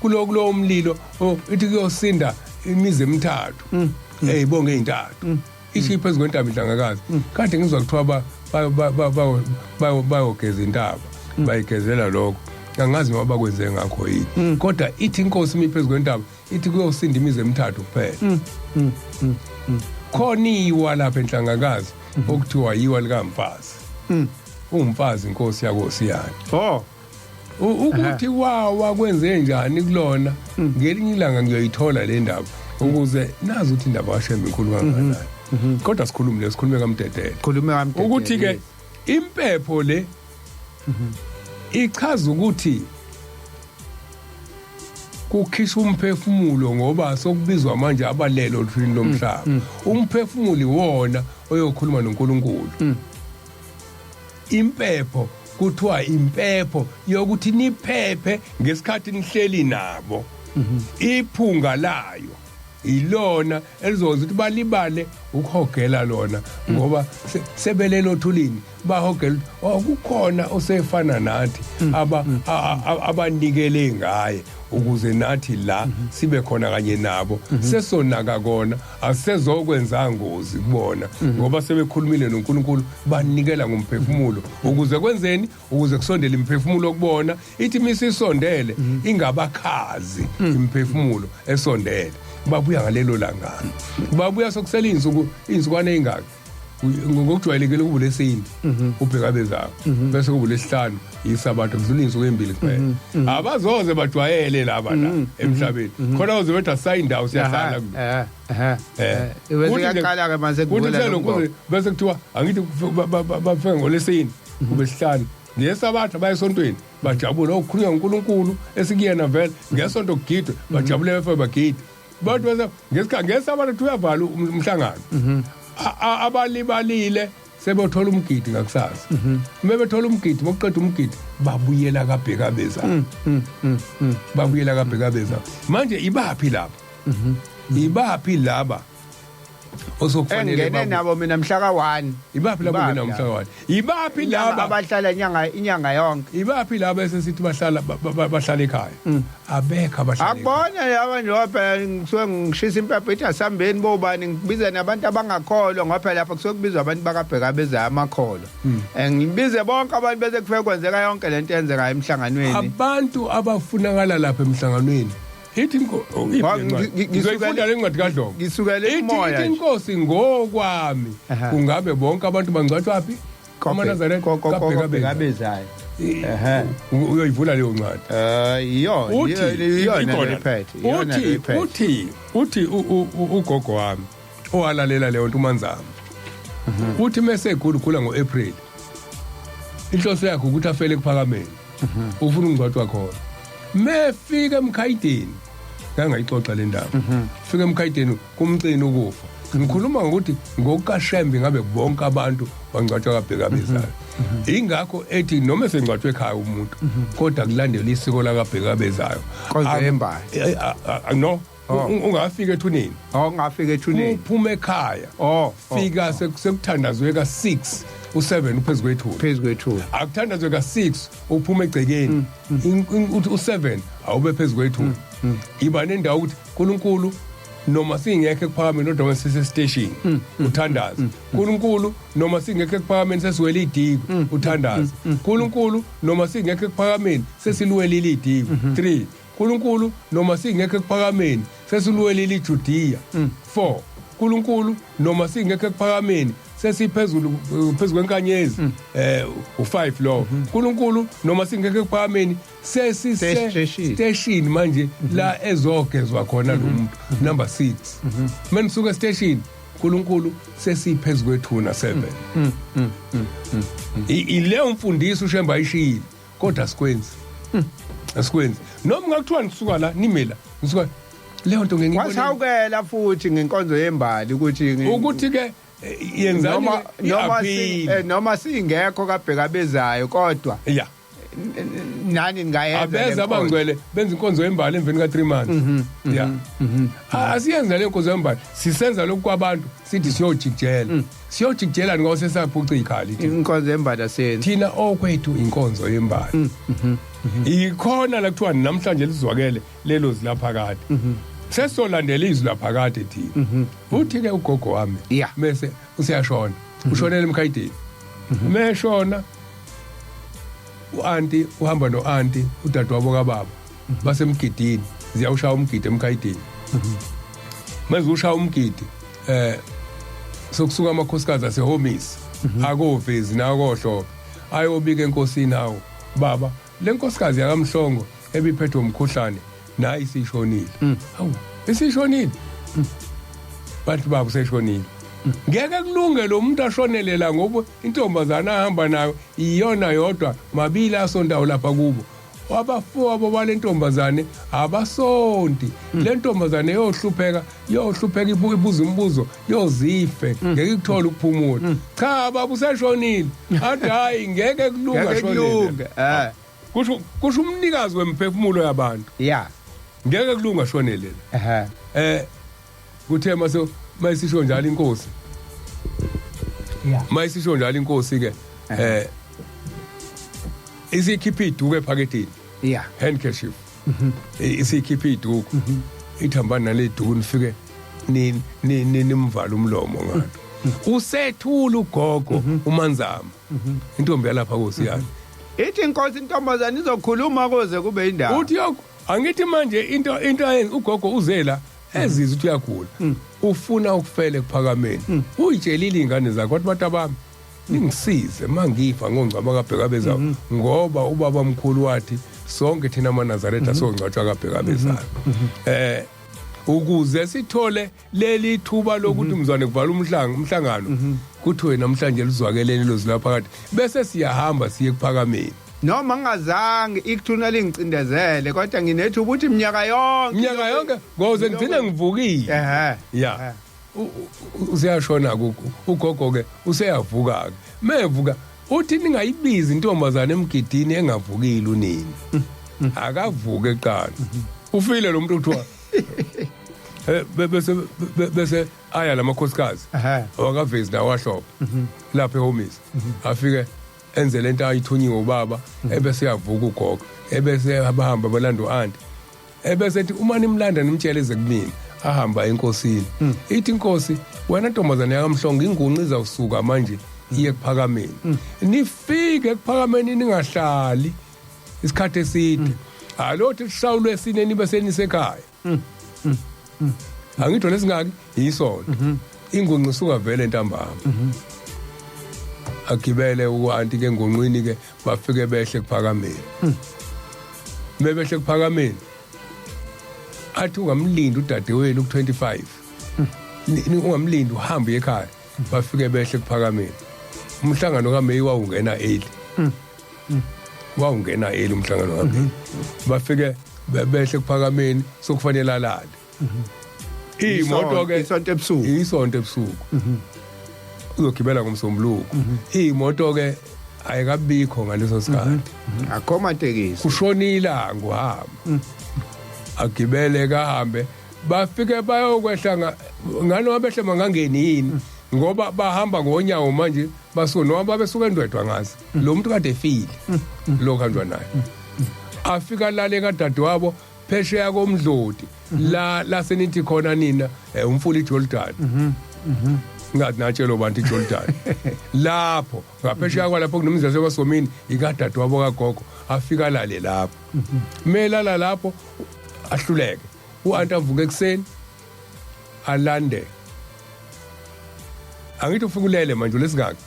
kulo mlilo, oh, ithi kuyosinda imizi emithathu. Eyibonge ezintathu. Isho phezu kwentaba ihlangakazi. Kade ngizwa kuthiwa bayogeza intaba. Bayigezela lokho. Angazi noma bakwenze ngakho yini. Kodwa ithi inkosi imi phezu kwentaba, ithi kuyosinda imizi emithathu kuphela. Khona iwa lapha enhlangakazi okuthiwa yiwa likamfazi. Umfazi inkosi yakosiyana. Oh. Ukuthi wawa kwenze njani kulona, ngelinye ilanga ngiyoyithola le ndaba ukuze nazi ukuthi indaba kaShembe inkulu kangakanani. Kodwa sikhulume le, sikhulume kaMdedele. Khulume kaMdedele. Ukuthi ke impepho le ichaza ukuthi kukhishwa umphefumulo, ngoba sokubizwa manje abalelo othulini lomhlaba. Umphefumulo iwona oyokhuluma noNkulunkulu. Impepho kuthiwa impepho yokuthi niphephe ngesikhathi nihleli nabo. Iphunga layo ilona elizokwenza ukuthi balibale ukuhogela lona, ngoba sebelelo thulini, bahogela oh, kukhona osefana nathi abanikele ngaye ukuze nathi la sibe khona kanye nabo. Sesonaka kona, asezokwenza ngozi kubona, ngoba sebekhulumile noNkulunkulu, banikela ngomphefumulo ukuze kwenzeni? Ukuze kusondele imiphefumulo kubona. Ithi misisondele, ingabakhazi imiphefumulo esondele. Babuya ngalelo langa, babuya sokusela izinsuku, izinsukwana ezingaki. Ngokujwayelekile kuba lesine ubheka bezako, bese kuba lesihlanu isabatha, kudlula izinsuku ezimbili kuphela. Abazoze bajwayele laba la emhlabeni khona, uze bethi asayindawo, siyahlala kulo. Eh eh bese kuyaqala ke mase kuthi kubuyela kuhlelo lo kuze bese kuthiwa angithi bafike ngolesine, kube sihlanu, ngesabatha baye esontweni, bajabule okukhulunywa nguNkulunkulu esikuyena vele ngesonto, kugidwe, bajabule, befe bagide. Bantu bese ngesikhathi ngesabatha kuthi uyavala umhlangano. Abalibalile sebothola umgidi ngakusasa. Uma bethola umgidi, bokuqeda umgidi, babuyela kaBhekabeza, babuyela kaBhekabeza. Manje ibaphi laba? Ibaphi laba? Osokufanele Engene nabo mina mhla ka-1. Ibaphi labo Ibaphi ngena laba? mhla ka-1? Ibaphi laba Abahlala inyanga yonke. Ibaphi laba esesithi bahlala bahlala ekhaya? Abekho abahlala. Akubona laba njengoba phela ngisuke ngishisa impepho ithi asihambeni bobani, ngibize nabantu abangakholwa, ngoba phela lapha kusuke kubizwa abantu bakabheka bezayo amakholwa. Ngibize bonke abantu bese kufike kwenzeka yonke lento eyenzekayo emhlanganweni. Abantu abafunakala lapha emhlanganweni. Ithi ngizoyifunda le ncwadi kaDlomo. Ngisukele Ithi umoya ithi nje. inkosi ngokwami kungabe bonke abantu bangcwatshwa phi? AmaNazaretha kaBheka Kabheka bezayo. Ehhe. Uyoyivula leyo ncwadi. Iyona Uthi iyona ikhona. lephethe. Iyona Uthi lephethe. uthi ugogo wami owalalela leyo nto uManzama. Uthi mase egula ugula ngoApril. Inhloso yakhe ukuthi afele ekuphakameni. Ufuna ukungcwatshwa khona. Mefika emkhayideni ngangayixoxa le ndaba. Fika emkhayideni kumcina ukufa. Ngikhuluma ngokuthi ngokukaShembe ngabe bonke abantu bangcwatshwa kaBheka bezayo. Ingakho ethi noma esengcwatshwe ekhaya umuntu kodwa kulandela isiko lakaBheka bezayo. Inkonzo yembali. No, Oh. ungafika ethuneni. Ongafika ethuneni. Uphuma ekhaya. Oh, oh, Fika sekuthandazwe ka6 u7 uphezu kwethuna. Phezu kwethuna. Akuthandazwe ka6 uphuma egcekeni. Uthi u7 awube phezu kwethuna. Iba nendawo ukuthi uNkulunkulu noma singekho ekuphakameni kodwa sise station uthandaze. uNkulunkulu noma singekho ekuphakameni sesiwele idiko uthandaze. uNkulunkulu noma singekho ekuphakameni sesiluwelile idiko. 3 uNkulunkulu noma singekho ekuphakameni sesiluwelile iJudiya. 4 uNkulunkulu noma singekho ekuphakameni sesiphezulu phezu kwenkanyezi u5 lo. uNkulunkulu noma singekho ekuphakameni sesise Station. station manje la ezogezwa khona lo muntu number 6. Manisuka station uNkulunkulu sesiphezulu kwethuna 7. Ileyo mfundiso uShembe ayishiyile kodwa asikwenzi. Asikwenzi. Noma ngakuthiwa nisuka la nimela nisuka leyo nto ngeke ngibone. Wasawukela futhi ngenkonzo yembali ukuthi Ukuthi ke yenzani noma noma si i-appeal. noma singekho kaBheka bezayo kodwa Ya. nani ningayenza Abeza le nkonzo. abangcwele benza inkonzo yembali emveni ka 3 months. Ya. Asiyenza le nkonzo yembali, sisenza lokhu kwabantu sithi siyojikijela. Siyojikijela ngoba sesaphuca ikhali thina. Inkonzo yembali asenzi. Thina okwethu inkonzo yembali. Ikhona la kuthiwa namhlanje lizwakele lelo zilaphakade. Sesolandela izwi laphakade thina. Uthi ke ugogo wami Yeah. bese useyashona. Ushonela emkhayideni. Meshona uanti uhamba noanti udadewabo kababa basemgidini, ziyawushaya umgidi emkhayideni. Manje ushaya umgidi sokusuka amakhosikazi asehomisi akovezi nakohlobo ayobika enkosini, hawo baba, le nkosikazi yakaMhlongo ebiphethwe umkhuhlane nayi isishonile. Hawu, isishonile? Bathi baba useshonile. Ngeke kulunge lo muntu ashonele la ngoba intombazana ahamba nayo iyona yodwa, mabili asontawo lapha kubo. Abafowabo bale ntombazane abasonti. Le ntombazane yohlupheka, yohlupheka, ibuza imibuzo, yozife, ngeke ikuthole ukuphumula. Cha baba useshonile. Athi hayi ngeke kulunge Ngeke ashonele. kulunge. Kusho umnikazi wemphefumulo yabantu. Ngeke kulunge ashonele. Kuthe mase mayisisho njalo inkosi. Mayisisho njalo inkosi ke isikhipha iduku ephaketheni. Handkerchief. Isikhipha iduku. Ithambana nale duku nifike ni ni nimvala umlomo ngalo. Usethula ugogo uManzama. Intombi yalapha kosiyana. Ithi inkosi intombazana izokhuluma kuze kube indaba. Uthi yok angithi manje into ayenza ugogo uzela ezizwa ukuthi uyagula. Ufuna ukufela ekuphakameni. Uyitshelile ingane zakhe wathi bantu bami ningisize mangifa ngongcwaba kaBheka bezayo ngoba ubaba omkhulu wathi sonke thina amaNazaretha songcwatshwa kaBheka bezayo. Ukuze sithole leli thuba lokuthi mzwane kuvala umhlangano kuthiwe namhlanje lizwakelele lozwi laphakade bese siyahamba siye ekuphakameni. Noma ngingazange ikuthuna lingicindezele kodwa nginethuba ukuthi iminyaka yonke Iminyaka yonke ngoze ngigcine ngivukile. Ya. Useyashona ugogo ke useyavuka ke. Mevuka uthi ningayibizi intombazana emgidini engavukile unini. Akavuke eqala. Ufile lo muntu kuthiwa. Bese aya lamakhosikazi awakavezi nawahlopha lapha ehomisi, afike enze lento ayithunyiwe ubaba, ebese yavuka ugogo, ebese abahamba balanda u-anti, ebese ethi uma nimlanda nimtshele eze kumina. Ahamba enkosini, ithi inkosi, "Wena ntombazane yakaMhlongo, ingunci izawusuka manje iye Ekuphakameni. Nifike Ekuphakameni, ningahlali isikhathi eside. Alothi kushawulwe esine nibe senisekhaya." Angitho lesingaki isonto, ingunci suka vele ntambama, agibele u-anti ke engunqwini ke, bafike behle Ekuphakameni. Mebehle Ekuphakameni, athi ungamlindi udadewenu ku-25, ungamlindi, uhambe uye ekhaya. Bafike behle Ekuphakameni. Umhlangano kaMeyi wawungena early, wawungena early umhlangano kaMeyi. Bafike behle Ekuphakameni, sokufanele alale imoto ke. Isonto ebusuku. Isonto ebusuku, uzogibela ngoMsombuluko. Imoto ke ayikabikho ngaleso sikhathi. Akho matekisi. Kushona ilanga, uhamba agibele, kahambe, bafike bayokwehla nganoma behle mangangeni yini, ngoba bahamba ngonyawo manje, basuka noma babesuka eNdwedwa ngazi lo muntu kade efile lo kuhanjwa naye. Afika lale kadadewabo phesheya koMdloti, la lasenithi khona nina umfula iJordan, ngathi natshelo bantu iJordan lapho ngaphesheya kwalapho kunomzi wasekwasomini, ikadadewabo kagogo. Afika lale lapho, melala lapho ahluleke. U-anti avuke ekuseni alande. Angithi ufika ulele manje lesingaki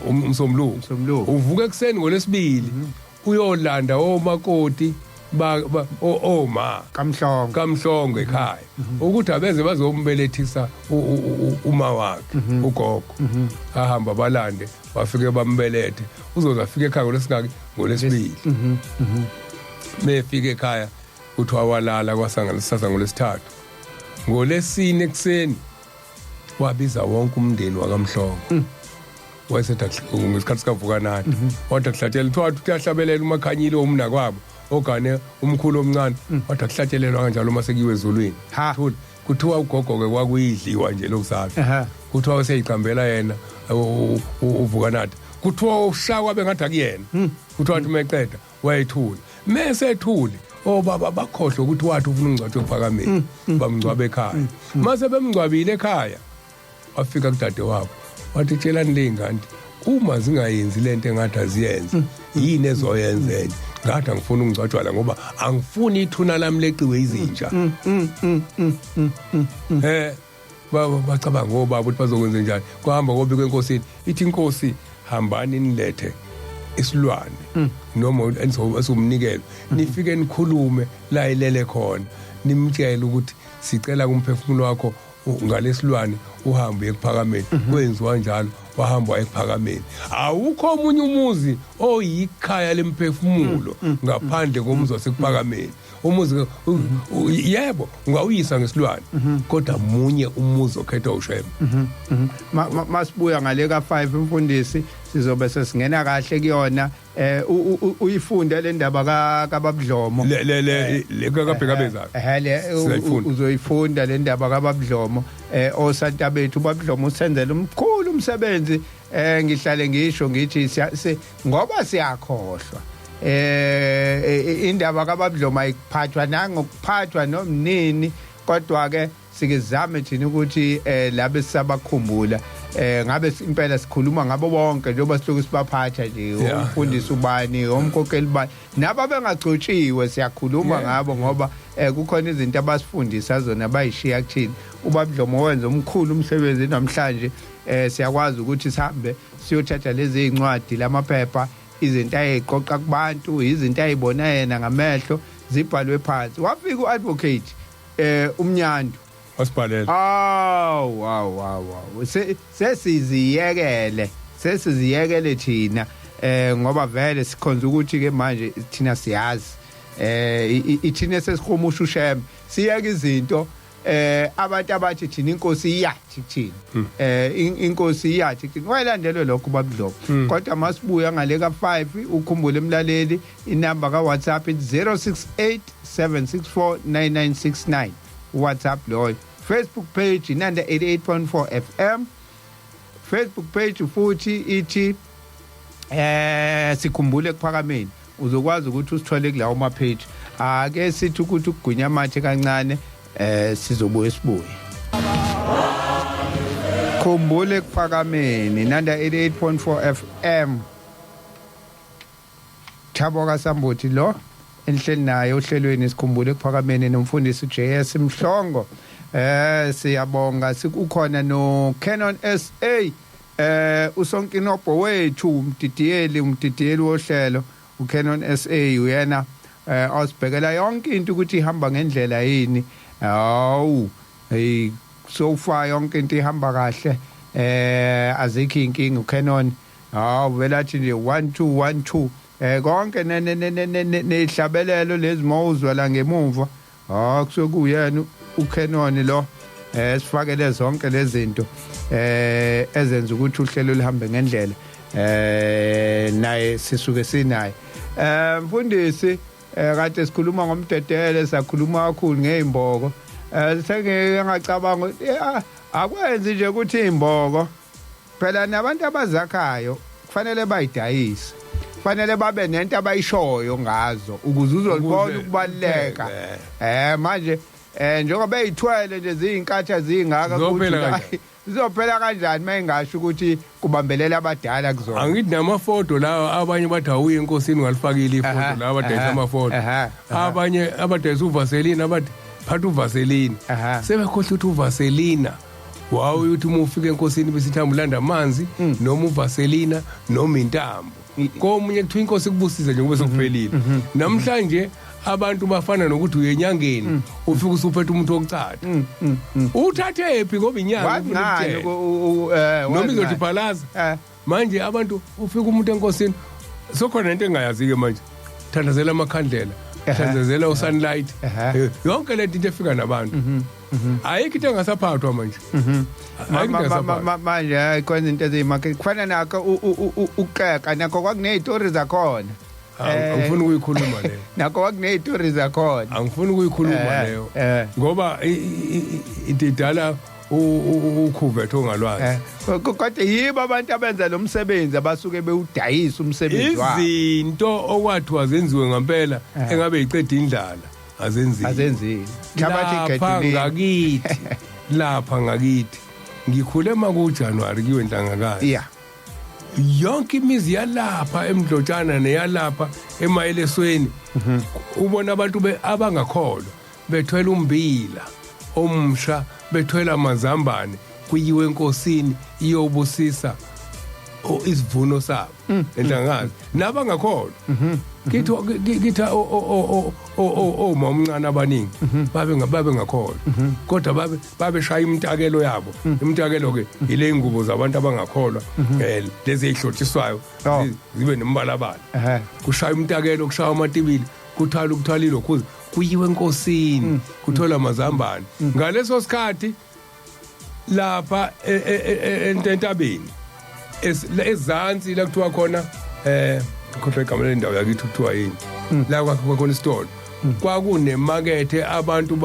uMsombuluko. Umsombuluko. Uvuka ekuseni ngoLwesibili, uyolanda omakoti oma kaMhlongo. KaMhlongo ekhaya, ukuthi abeze bazombelethisa uma wakhe ugogo. Ahamba balande, bafike bambelethe. Uzoze afike ekhaya ngolesingaki? NgoLwesibili. Mefika ekhaya, kuthiwa walala kwasanga ngoLwesithathu. NgoLwesine ekuseni wabiza wonke umndeni wakaMhlongo, wayesethi ngesikhathi sikaVukanani, wathi akuhlatshelwa. Kuthiwa wathi uyahlabelela uMakhanyile umnakwabo ogane umkhulu omncane, wathi akuhlatshelelwa kanjalo uma sekuyiwe ezulwini. Ha. Thula. Kuthiwa ugogo-ke kwakuyidliwa nje lokuzalwa. Kuthiwa useyiqambela yena uVukanathi. Kuthiwa ushakwa bengathi akuyena. Kuthiwa wathi meqeda wayethula, mese ethule obaba bakhohlwa ukuthi wathi ufuna ungcwatshwe Ekuphakameni, bamngcwaba ekhaya. Mase bemngcwabile ekhaya, wafika kudade wabo, wathi, "Tshelani le ngane, uma zingayenzi lento engathi aziyenze, yini ezoyenza enye? Ngathi angifuni ukungcwatshwa la, ngoba angifuni ithuna lami leqiwe izinja." Bacabanga obaba ukuthi bazokwenza njani. Kwahamba kobikwa enkosini, ithi inkosi, "Hambani nilethe isilwane noma esumnikelo, nifike nikhulume la ilele khona, nimtshele ukuthi sicela kumphefumulo wakho ngalesilwane uhambe uye Ekuphakameni." Kwenziwa njalo, wahamba waya Ekuphakameni. Awukho omunye umuzi oyikhaya lemphefumulo ngaphandle komuzi waseKuphakameni. Umuzi yebo ungawuyisa ngesilwane, kodwa munye umuzi okhethwa uShembe. Masibuya ngale ka 5, umfundisi, sizobe sesingena kahle kuyona. Uyifunde le ndaba ka kaBabudlomo. Le kaBhekabezana. Le Sizayifunda. Uzoyifunda le ndaba kaBabudlomo. Osanta bethu, uBabudlomo usenzela umkhulu umsebenzi. Ngihlale ngisho ngithi ngoba siyakhohlwa, indaba kaBabudlomo ayiphathwa nangokuphathwa nomnini, kodwa ke sike sizame thina ukuthi labe sisabakhumbula, ngabe impela sikhuluma ngabo bonke njengoba sihloko sibaphatha nje, umfundisi ubani, omkhokheli bani, nabo bengagcotshiwe siyakhuluma ngabo, ngoba kukhona izinto abasifundisa zona bayishiya kuthina. UBabudlomo wenza omkhulu umsebenzi. Namhlanje siyakwazi ukuthi sihambe siyothatha lezi zincwadi, lamaphepha, izinto ayeqoqa kubantu, izinto ayibona yena ngamehlo zibhalwe phansi. Wafika uadvocate uMnyandu Wasibhalela. Aw, wow wow wow, sesiziyekele, sesiziyekele thina, ngoba vele sikhonza ukuthi ke manje thina siyazi ithina sesihumusha uShembe, siyeka izinto abantu abathi thina inkosi iyathi kuthina, inkosi iyathi kuthina. Wayelandelwe lokho uBabudlomo. Kodwa masibuya ngale ka 5, ukhumbule emlaleli, inamba ka WhatsApp ithi 068 764 9969, WhatsApp loyo. Facebook page Inanda 88.4 FM, Facebook page futhi ithi Sikhumbule Ekuphakameni. Uzokwazi ukuthi usithole kulawo ma page. Ake sithi ukuthi ukugwinya amathe kancane, sizobuye sibuye. Khumbule Ekuphakameni, Nanda 88.4 FM. Thabo kaSambuthi lo enhleli naye ohlelweni Sikhumbule Ekuphakameni nomfundisi JS Mhlongo. Siyabonga, sikukhona no Canon SA, usonkinobho wethu, umdidiyeli wohlelo uCanon SA, uyena osibhekela yonke into ukuthi ihamba ngendlela yini. Hawu, hey, so far yonke into ihamba kahle, azikho inkinga. uCanon, hawu, vela athi nje 1 2 1 2, konke nehlabelelo lezi mawuzwa la ngemuva, ha, kusuke kuyena uCanon lo sifakele zonke lezi zinto ezenza ukuthi uhlelo lihambe ngendlela. Naye sisuke sinaye. Mfundisi, kade sikhuluma ngomdedele, sakhuluma kakhulu ngezimboko. Sengike ngacabanga ukuthi akwenzi nje ukuthi izimboko phela nabantu abazakhayo kufanele bayidayise, kufanele babe nento abayishoyo ngazo ukuze uzolibona ukubaluleka. Manje njengoba eyithwele nje ziyinkatha zingaka, Zizophela kanjani? Zizophela kanjani mayingasho ukuthi kubambelela abadala kuzona? Angithi namafoto lawa, abanye bathi awuye enkosini ungalifakile ifoto. Lawa abadayisa amafoto, aha, aha. abanye abadayisa uvaselina, abathi phatha uvaselina, sebekhohlwa ukuthi uvaselina wawe uthi uma ufika enkosini bese hamba ulanda amanzi noma uvaselina noma intambo. Komunye kuthiwa inkosi ikubusise nje kube sekuphelile. Namhlanje abantu bafana nokuthi uye enyangeni, ufike usuphethe umuntu wokucatha, uthathe phi? Ngoba inyanga Wazi ufuna ngani ukutshela. Noma wazi izothi ngani? phalaza. Manje abantu, ufika umuntu enkosini, sokhona into engayazi-ke manje, thandazela amakhandlela, thandazela usunlight. Yonke lento, into efika nabantu, ayikho into engasaphathwa manje. Ayikho into engasaphathwa. Manje hayi, kwenza into eziyimarket, kufana nakho ukuxeka, nakho kwakuney'tori zakhona. Angifuni ukuyikhuluma leyo. Nakho kwakuney'tori zakhona. Angifuni ukuyikhuluma leyo ngoba into idala ukhuvethe ongalwazi. Kodwa yibo abantu abenza lo msebenzi abasuke bewudayisa umsebenzi wabo. Izinto okwathiwa zenziwe ngempela engabe iceda indlala azenziwe. Azenzile. Mhlawumbe Lapha igedulile. ngakithi, lapha ngakithi ngikhule maku January kuyiwe enhlangakazi. Yonke imizi yalapha emdlotshana neyalapha emayelesweni, ubona abantu abangakholwa bethwele umbila omsha, bethwele amazambane, kuyiwe enkosini iyobusisa isivuno sabo enhlangakazi nabangakholwa. Kithi oma omncane abaningi babe ngakholwa, kodwa babe babeshaya imtakelo yabo. Imtakelo ke ile ngubo zabantu abangakholwa, lezi ezihlotshiswayo, zibe nembalabala. Kushaya umtakelo, kushaya amatibili, kuthwala ukuthwala ilokhuza, kuyiwe enkosini, kuthola amazambane. Ngaleso sikhathi lapha entabeni ezansi la kuthiwa khona, khohlwa igama lendawo yakithi kuthiwa yini, la kwakho khona isitolo, kwakunemakethe, abantu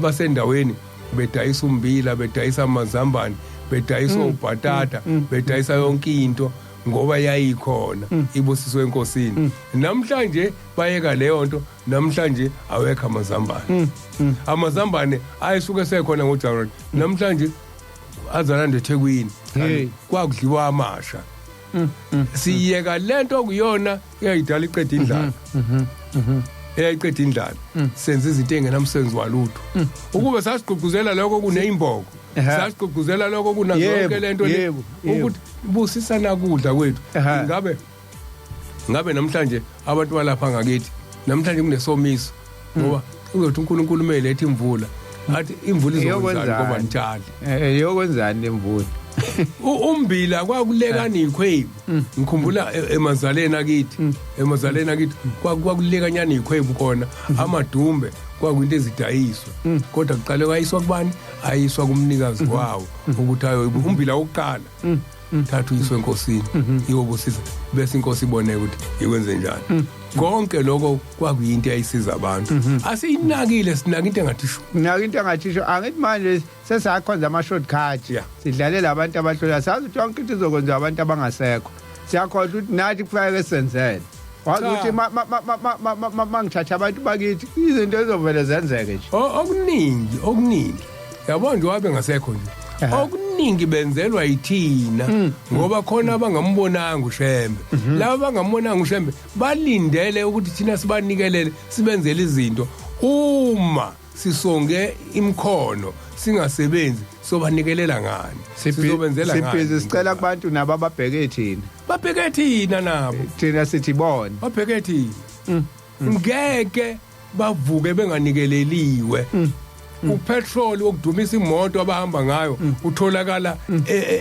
basendaweni bedayisa umbila, bedayisa amazambane, bedayisa ubhatata, bedayisa yonke into ngoba yayikhona ibusiswe enkosini. Namhlanje bayeka leyo nto, namhlanje awekho amazambane. Amazambane ayesuke sekhona ngoJanuary, namhlanje azalanda eThekwini. Kwakudliwa amasha. Siyeka lento okuyona eyayidala iqeda indlala, eyayiqeda indlala. Senza izinto engenamsebenzi walutho. Ukube sasigqugquzela lokho kuneyimboko, sasigqugquzela lokho kunazo yonke lento le, yebo, yebo. ukuthi busisana kudla kwethu, ngabe namhlanje abantu balapha ngakithi namhlanje kunesomiso, ngoba uzothi uNkulunkulu mele ethi imvula, athi imvula izokwenzani ngoba Iyokwenzani? nitshali? Yokwenzani lemvula? Umbila kwakulekana ikhwebu. Ngikhumbula emazaleni akithi, kwakulekanyana ikhwebu khona, amadumbe kwakuyinto ezidayiswa, kodwa kuqale kwayiswa kubani? Ayiswa kumnikazi wawo ukuthi ayo umbila wokuqala thatha uyiswe enkosini iyobusisa, bese inkosi ibone ukuthi ikwenze njani. Konke lokho kwakuyinto eyayisiza abantu. Asiyinakile, sinaka into engathi shu. Naka into engathi sho. Angithi manje sesakhonza ama-shortcut. Sidlalela abantu abahlula, sazi ukuthi yonke into izokwenziwa abantu abangasekho. Siyakhohlwa ukuthi nathi kufanele senzele. Wazi ukuthi ma ngithatha abantu bakithi, izinto ezovele zenzeke nje. Okuningi, okuningi, yabo nje, wabe ngasekho nje. Okuningi benzelwa yithina, ngoba khona abangambonanga uShembe. Laba abangambonanga uShembe balindele ukuthi thina sibanikelele, sibenzele izinto. Uma sisonge imkhono singasebenzi, sobanikelela ngani? Sizobenzela ngani? Si-busy sicela kubantu nabo ababheke thina. Babheke thina nabo. Thina sithi bona. Babheke thina. Ngeke bavuke benganikeleliwe. Upetrol wokudumisa imoto abahamba ngayo utholakala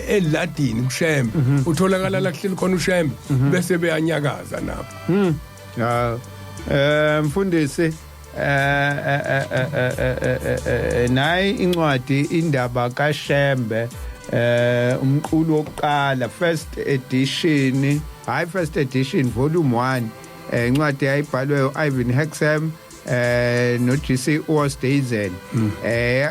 eladini kuShembe, utholakala la kuhleli khona uShembe, bese beyanyakaza nabo. Ya, mfundisi, nayi incwadi, Indaba kaShembe, umqulu wokuqala, first edition, hayi, first edition, volume 1. Incwadi yayibhalwe uIvan Hexham no GC Oosthuizen,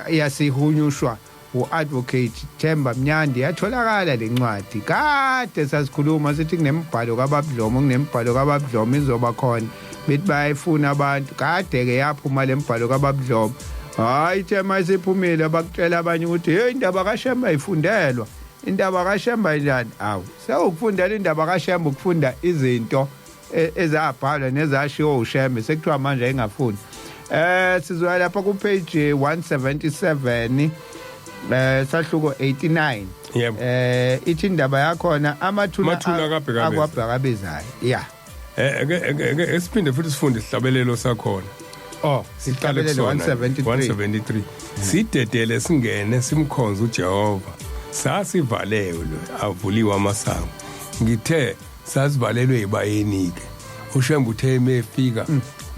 yasihunyushwa uAdvocate Themba Mnyandi. Yatholakala lencwadi. Kade sasikhuluma sithi kunemibhalo kaBabudlomo, kunemibhalo kaBabudlomo izoba khona, bethi bayayifuna abantu. Kade ke yaphuma lembhalo kaBabudlomo. Hayi, thema isiphumile, bakutshela abanye ukuthi hey, indaba kaShembe ayifundelwa, indaba kaShembe njani? Awu, sewukufundela indaba kaShembe, ukufunda izinto ezabhalwa nezashiwo uShembe, sekuthiwa manje ayingafuni. Sizoya lapha ku page 177, sahluko 89. Yebo. Ithi indaba yakhona amathuna Amathuna kaBhekabezayo. Akwabhekabezayo, yeah. Eke esiphinde futhi sifunde isihlabelelo sakhona. Oh. Siqale Sihlabelelo kusona. 173. 173. Sidedele singene simkhonze uJehova. Sasivalelwe, avuliwe amasango. Ngithe sasivalelwe ibayeni ke. UShembe uthe mefika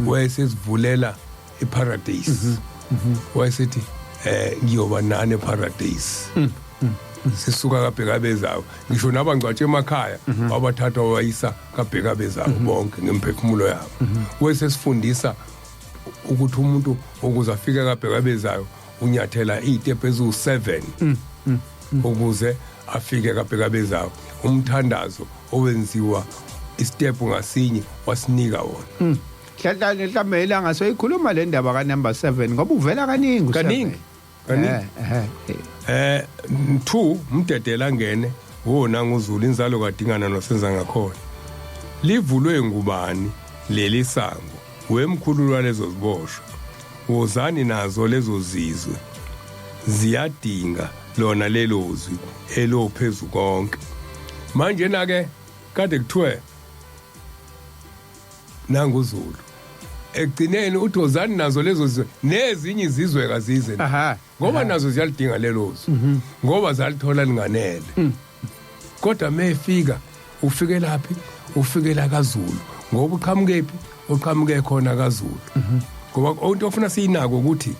wayesesivulela iparadise. Wayesithi ngiyoba nani eparadise. Sisuka kaBhekabezayo, ngisho nabangcwatshe emakhaya wabathatha wayisa kaBhekabezayo bonke ngemphefumulo yabo. Wesesifundisa ukuthi umuntu ukuze afike kaBhekabezayo unyathela izitepu eziwu7 ukuze afike kaBhekabezayo. Umthandazo owenziwa istep ngasinye wasinika wona. Mhlawumbe mhlawumbe ilanga soyikhuluma le ndaba ka number 7, ngoba uvela kaningi u-seven. Kaningi, kaningi. 2 Mdedela ngene wona nguZulu, inzalo kaDingana nosenza ngakhona. Livulwe ngubani leli sango, wemkhulu lwalezo ziboshwa? Wozani nazo lezo zizwe, ziyadinga lona lelo zwi elophezu konke. Manje na ke kade kuthiwe nanguZulu, ekugcineni uthi wozani nazo lezo zizwe, nezinye izizwe kazize, ngoba nazo ziyalidinga lelo zwi, ngoba zalithola linganele. Kodwa mefika, ufike laphi? Ufikela kaZulu, ngoba uqhamukephi? Uqhamuke khona kaZulu. Ngoba into ofuna siyinako ukuthi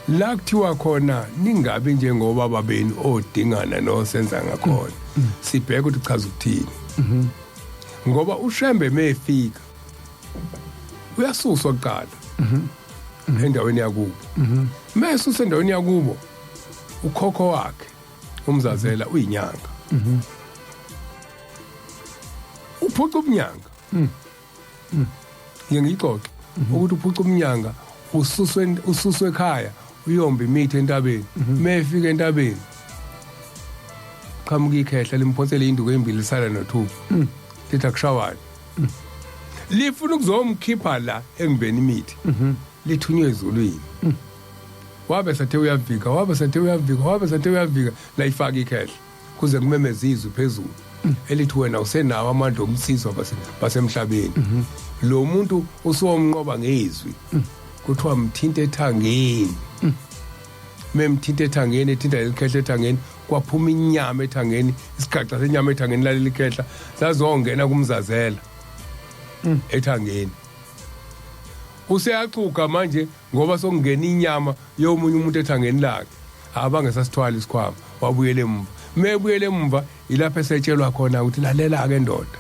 la kuthiwa khona ningabi njengoba babeni odingana nosenza ngakhona, sibheke ukuthi chaza ukuthini. Ngoba uShembe mefika uyasuswa kuqala endaweni yakubo. Mesusa endaweni yakubo, ukhokho wakhe umzazela uyinyanga, uphuca ubunyanga. Ngike ngiyixoxe ukuthi uphuca umnyanga, ususwe ekhaya, uyomba imithi entabeni. Mefika entabeni, qhamuka ikhehla, limphonsele induku ezimbili, lisala nothupha, lithi akushawane. Lifuna ukuzomkhipha la engibeni imithi, lithunywe ezulwini. Wabe sathe uyavika, wabe sathe uyavika, wabe sathe uyavika, layifaka ikhehla, kuze kumemeze izwi phezulu elithi wena usenawo amandla omsizwa basemhlabeni, lo muntu usuwomnqoba ngezwi. Kuthiwa mthinta ethangeni. Memthinta ethangeni, ethinta lelikhehla ethangeni, kwaphuma inyama ethangeni, isigaxa senyama ethangeni laleli khehla, sazongena kumzazela ethangeni. Useyaxhuga manje ngoba sokungena inyama yomunye umuntu ethangeni lakhe. Abangesasithwala isikhwama, wabuyela emuva. Mebuyele emuva, ilapho esetshelwa khona ukuthi lalela ke ndoda,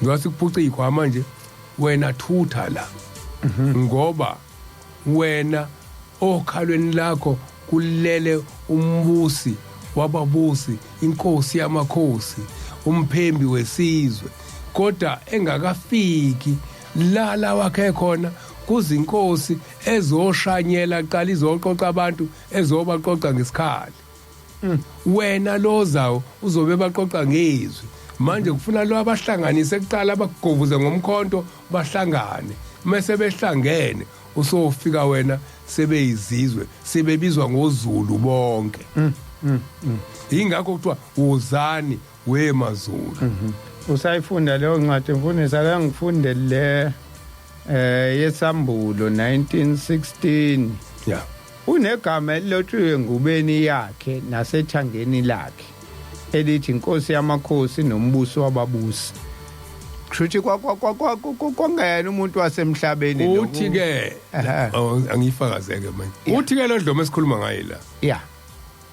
njengoba sikuphuca izikhwama nje. Wena thutha la, ngoba wena okhalweni lakho kulele umbusi wababusi, inkosi yamakhosi, umphembi wesizwe, kodwa engakafiki la wakhe khona kuzinkosi ezoshanyela qala izoqoqa abantu, ezobaqoqa ngesikhali. Wena lozawo uzobe baqoqa ngezwi. Manje kufuna lo abahlanganise kuqala, abagovuze ngomkhonto bahlangane. Mase behlangene usofika wena, sebeyizizwe, sebebizwa ngoZulu bonke. Ingakho kuthiwa wozani wemaZulu. Usayifunda leyo ncwadi, mfundisi? Ake ngifunde le yesambulo 1916. Unegama elilotshiwe engubeni yakhe nasethangeni lakhe elithi inkosi yamakhosi nombusi wababusi. Kushuthi kwangena umuntu wasemhlabeni lo. Uthi ke, angifakazeke manje, uthi ke lo Dlomo esikhuluma ngaye la,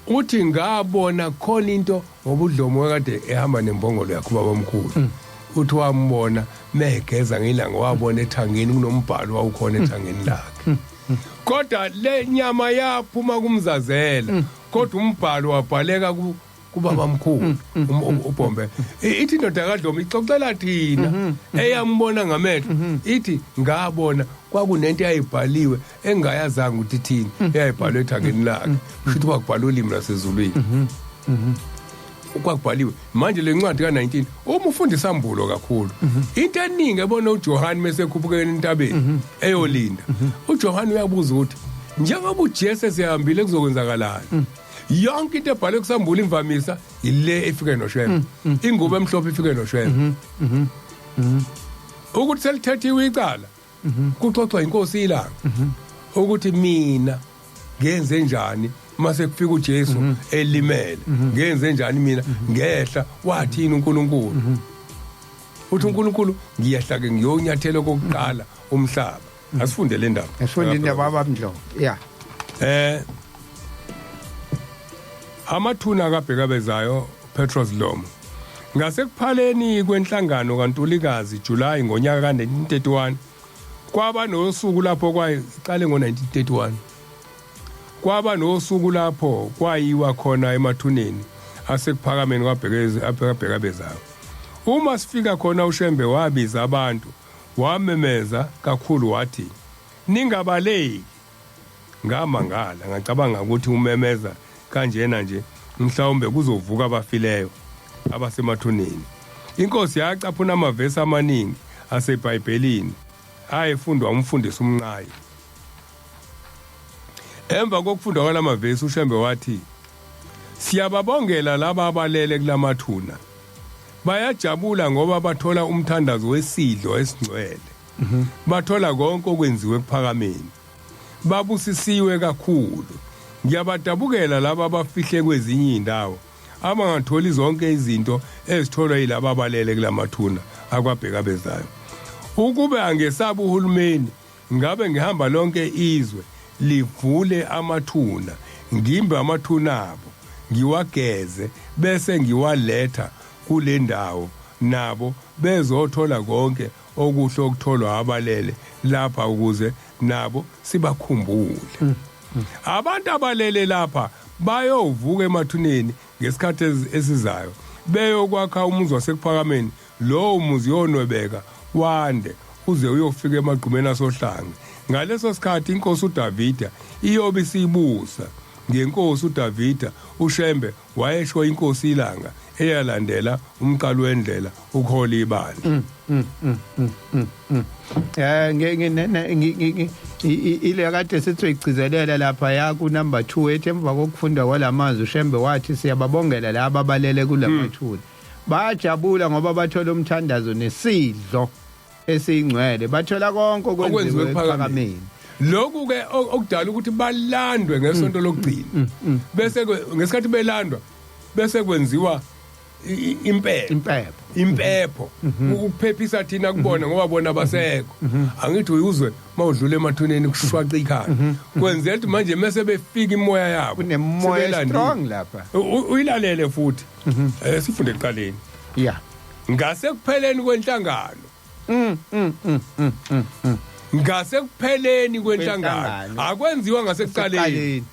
uthi ngabona khona into, ngoba uDlomo kade ehamba nembongolo yakhe ubaba omkhulu. Uthi wambona megeza ngelanga, wabona ethangeni kunombhalo wawukhona ethangeni lakhe, kodwa le nyama yaphuma kumzazela, kodwa umbhalo wabhaleka kubaba mkhulu uBhombe. Ithi indoda kaDlomo ixoxela thina eyambona ngamehlo, ithi ngabona kwakunento eyayibhaliwe engayazanga ukuthi ithini, eyayibhalwe ethangeni lakhe. Kusho ukuthi kwakubhalwe ulimi lwasezulwini, kwakubhaliwe. Manje le ncwadi ka-19, uma ufunda isambulo kakhulu, into eningi ebona uJohane mase ekhuphukela entabeni eyolinda, uJohane uyabuza ukuthi njengoba uJesu esehambile kuzokwenzakalani. Yonke into ebhalwe kusambulo imvamisa ile efike noShembe, ingubo emhlophe ifike noShembe. Ukuthi selithethiwe icala, kuxoxwa inkosi ilanga ukuthi mina ngenze njani mase kufika uJesu elimele, ngenze njani mina, ngehla wathini uNkulunkulu. Uthi uNkulunkulu ngiyehla ke ngiyonyathela kokuqala umhlaba. Asifunde le ndaba. Asifunde indaba abamdlomo. Yeah. Amathuna kaBhekabezayo Petros Dlomo. Ngasekuphaleni kwenhlangano kaNtulikazi, July, ngonyaka ka-1931, kwaba nosuku lapho kwayiqale ngo-1931, kwaba nosuku lapho kwayiwa khona emathuneni asekuphakameni kwaBhekabezayo. Uma sifika khona, uShembe wabiza abantu, wamemeza kakhulu wathi, "Ningabaleki." Ngamangala, ngacabanga ukuthi umemeza kanjena nje mhlawumbe kuzovuka abafileyo abasemathuneni. Inkosi yacaphuna amavesi amaningi aseBhayibhelini ayefundwa umfundisi uMnqayi. Emva kokufundwa kwalamavesi, uShembe wathi, "Siyababongela laba abalele kulamathuna. Bayajabula ngoba bathola umthandazo wesidlo esingcwele. Bathola konke okwenziwe ekuphakameni. Babusisiwe kakhulu. Ngiyabadabukela laba abafihle kwezinye indawo, abangatholi zonke izinto ezitholwa yilaba abalele kulamathuna akwaBhekabezayo. Ukube angesabi uhulumeni, ngabe ngihamba lonke izwe livule amathuna, ngimbe amathuna abo, ngiwageze, bese ngiwaletha kule ndawo, nabo bezothola konke okuhle okutholwa abalele lapha, ukuze nabo sibakhumbule. Abantu abalele lapha bayovuka emathuneni ngesikhathi esizayo beyokwakha umuzi wasekuphakameni. Lowo muzi yonwebeka wande uze uyofika emagqumeni asohlange. Ngaleso sikhathi inkosi uDavida iyobe isibusa." Ngenkosi uDavida uShembe wayesho inkosi iLanga eyalandela umqalo wendlela ukuhola ibandla. Ile kade sithi igcizelela lapha ya ku number 2, ethi emva kokufunda kwalamazwi uShembe wathi, "Siyababongela laba abalele kulamathuna. Bayajabula ngoba bathola umthandazo nesidlo esiyingcwele, bathola konke okwenziwe ekuphakameni." Lokhu ke okudala ukuthi balandwe ngesonto lokugcina, bese ngesikhathi belandwa bese kwenziwa impepho. Impepho. Impepho ukuphephisa thina kubona, ngoba bona basekho. Angithi uyuzwe mawudlula emathuneni kushwaqa ikhanda, kwenzela ukuthi manje mase befika imoya yabo Kunemoya sebelandile. strong lapha. Uyilalele futhi, sifunde ekuqaleni. Ngasekupheleni kwenhlangano. Ngasekupheleni kwenhlangano, akwenziwa ngasekuqaleni,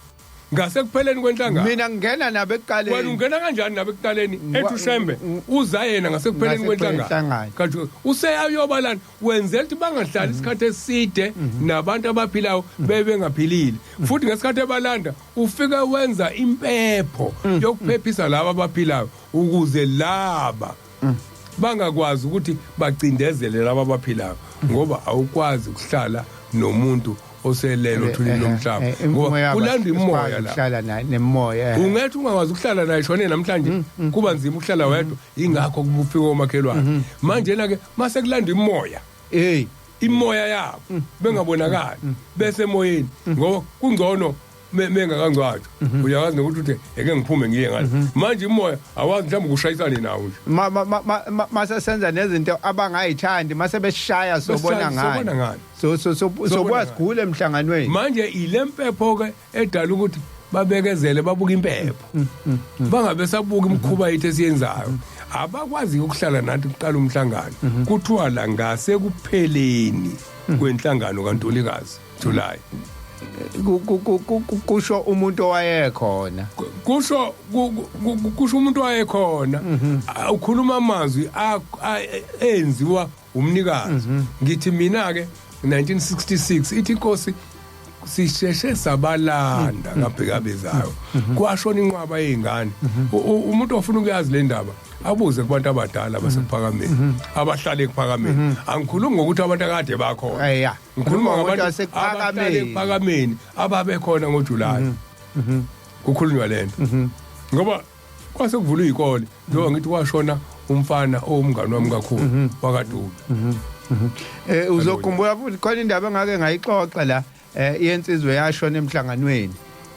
ngasekupheleni kwenhlangano. Mina ngingena nabo ekuqaleni. Wena ungena kanjani nabo ekuqaleni? Ethi uShembe uza yena ngasekupheleni kwenhlangano. Kanti useyayobalana wenzela ukuthi bangahlali isikhathi eside nabantu abaphilayo bebengaphilile. Futhi ngesikhathi ebalanda ufike wenza impepho yokuphephisa laba abaphilayo ukuze laba bangakwazi ukuthi bacindezele laba abaphilayo, ngoba awukwazi ukuhlala nomuntu oselele othulini lomhlaba, ngoba kulanda imoya la, ukuhlala naye nemoya. Ungethe ungakwazi ukuhlala naye shone namhlanje, kuba nzima ukuhlala wedwa, ingakho kubufika omakhelwane. Manje na ke mase kulanda imoya, hey, imoya yabo bengabonakali bese emoyeni, ngoba kungcono mengakangcwatshwa uyakwazi nokuthi uthi eke ngiphume ngiye ngale. Manje imoya awazi mhlawumbe kushayisane nawo nje. Mase senza nezinto abangayithandi, mase besishaya sobona ngani, so sobuya sigule emhlanganweni. Manje ilempepho ke edala ukuthi babekezele, babuka impepho, bangabe sabuka imikhuba yethu esiyenzayo. Abakwazi ukuhlala nathi kuqala umhlangano. Kuthiwa la ngasekupheleni kwenhlangano kaNtulikazi July. Kusho umuntu owayekhona, kusho umuntu owayekhona, ukhuluma amazwi enziwa umnikazi. Ngithi mina ke 1966 ithi inkosi sisheshe sabalanda kaBhekabezayo, kwashona inqwaba yezingane. Umuntu ofuna ukuyazi le ndaba abuze kubantu abadala basekuphakameni, abahlale ekuphakameni. Angikhulumi ngokuthi abantu akade bakhona, ngikhuluma ngabantu abahlale ekuphakameni ababekhona ngoJulayi. Kukhulunywa lento ngoba kwase kuvulwa izikole, njengoba ngithi kwashona umfana owumngane wami kakhulu wakaDube. Uzokhumbula futhi khona indaba engake ngayixoxa la, yensizwe yashona emhlanganweni,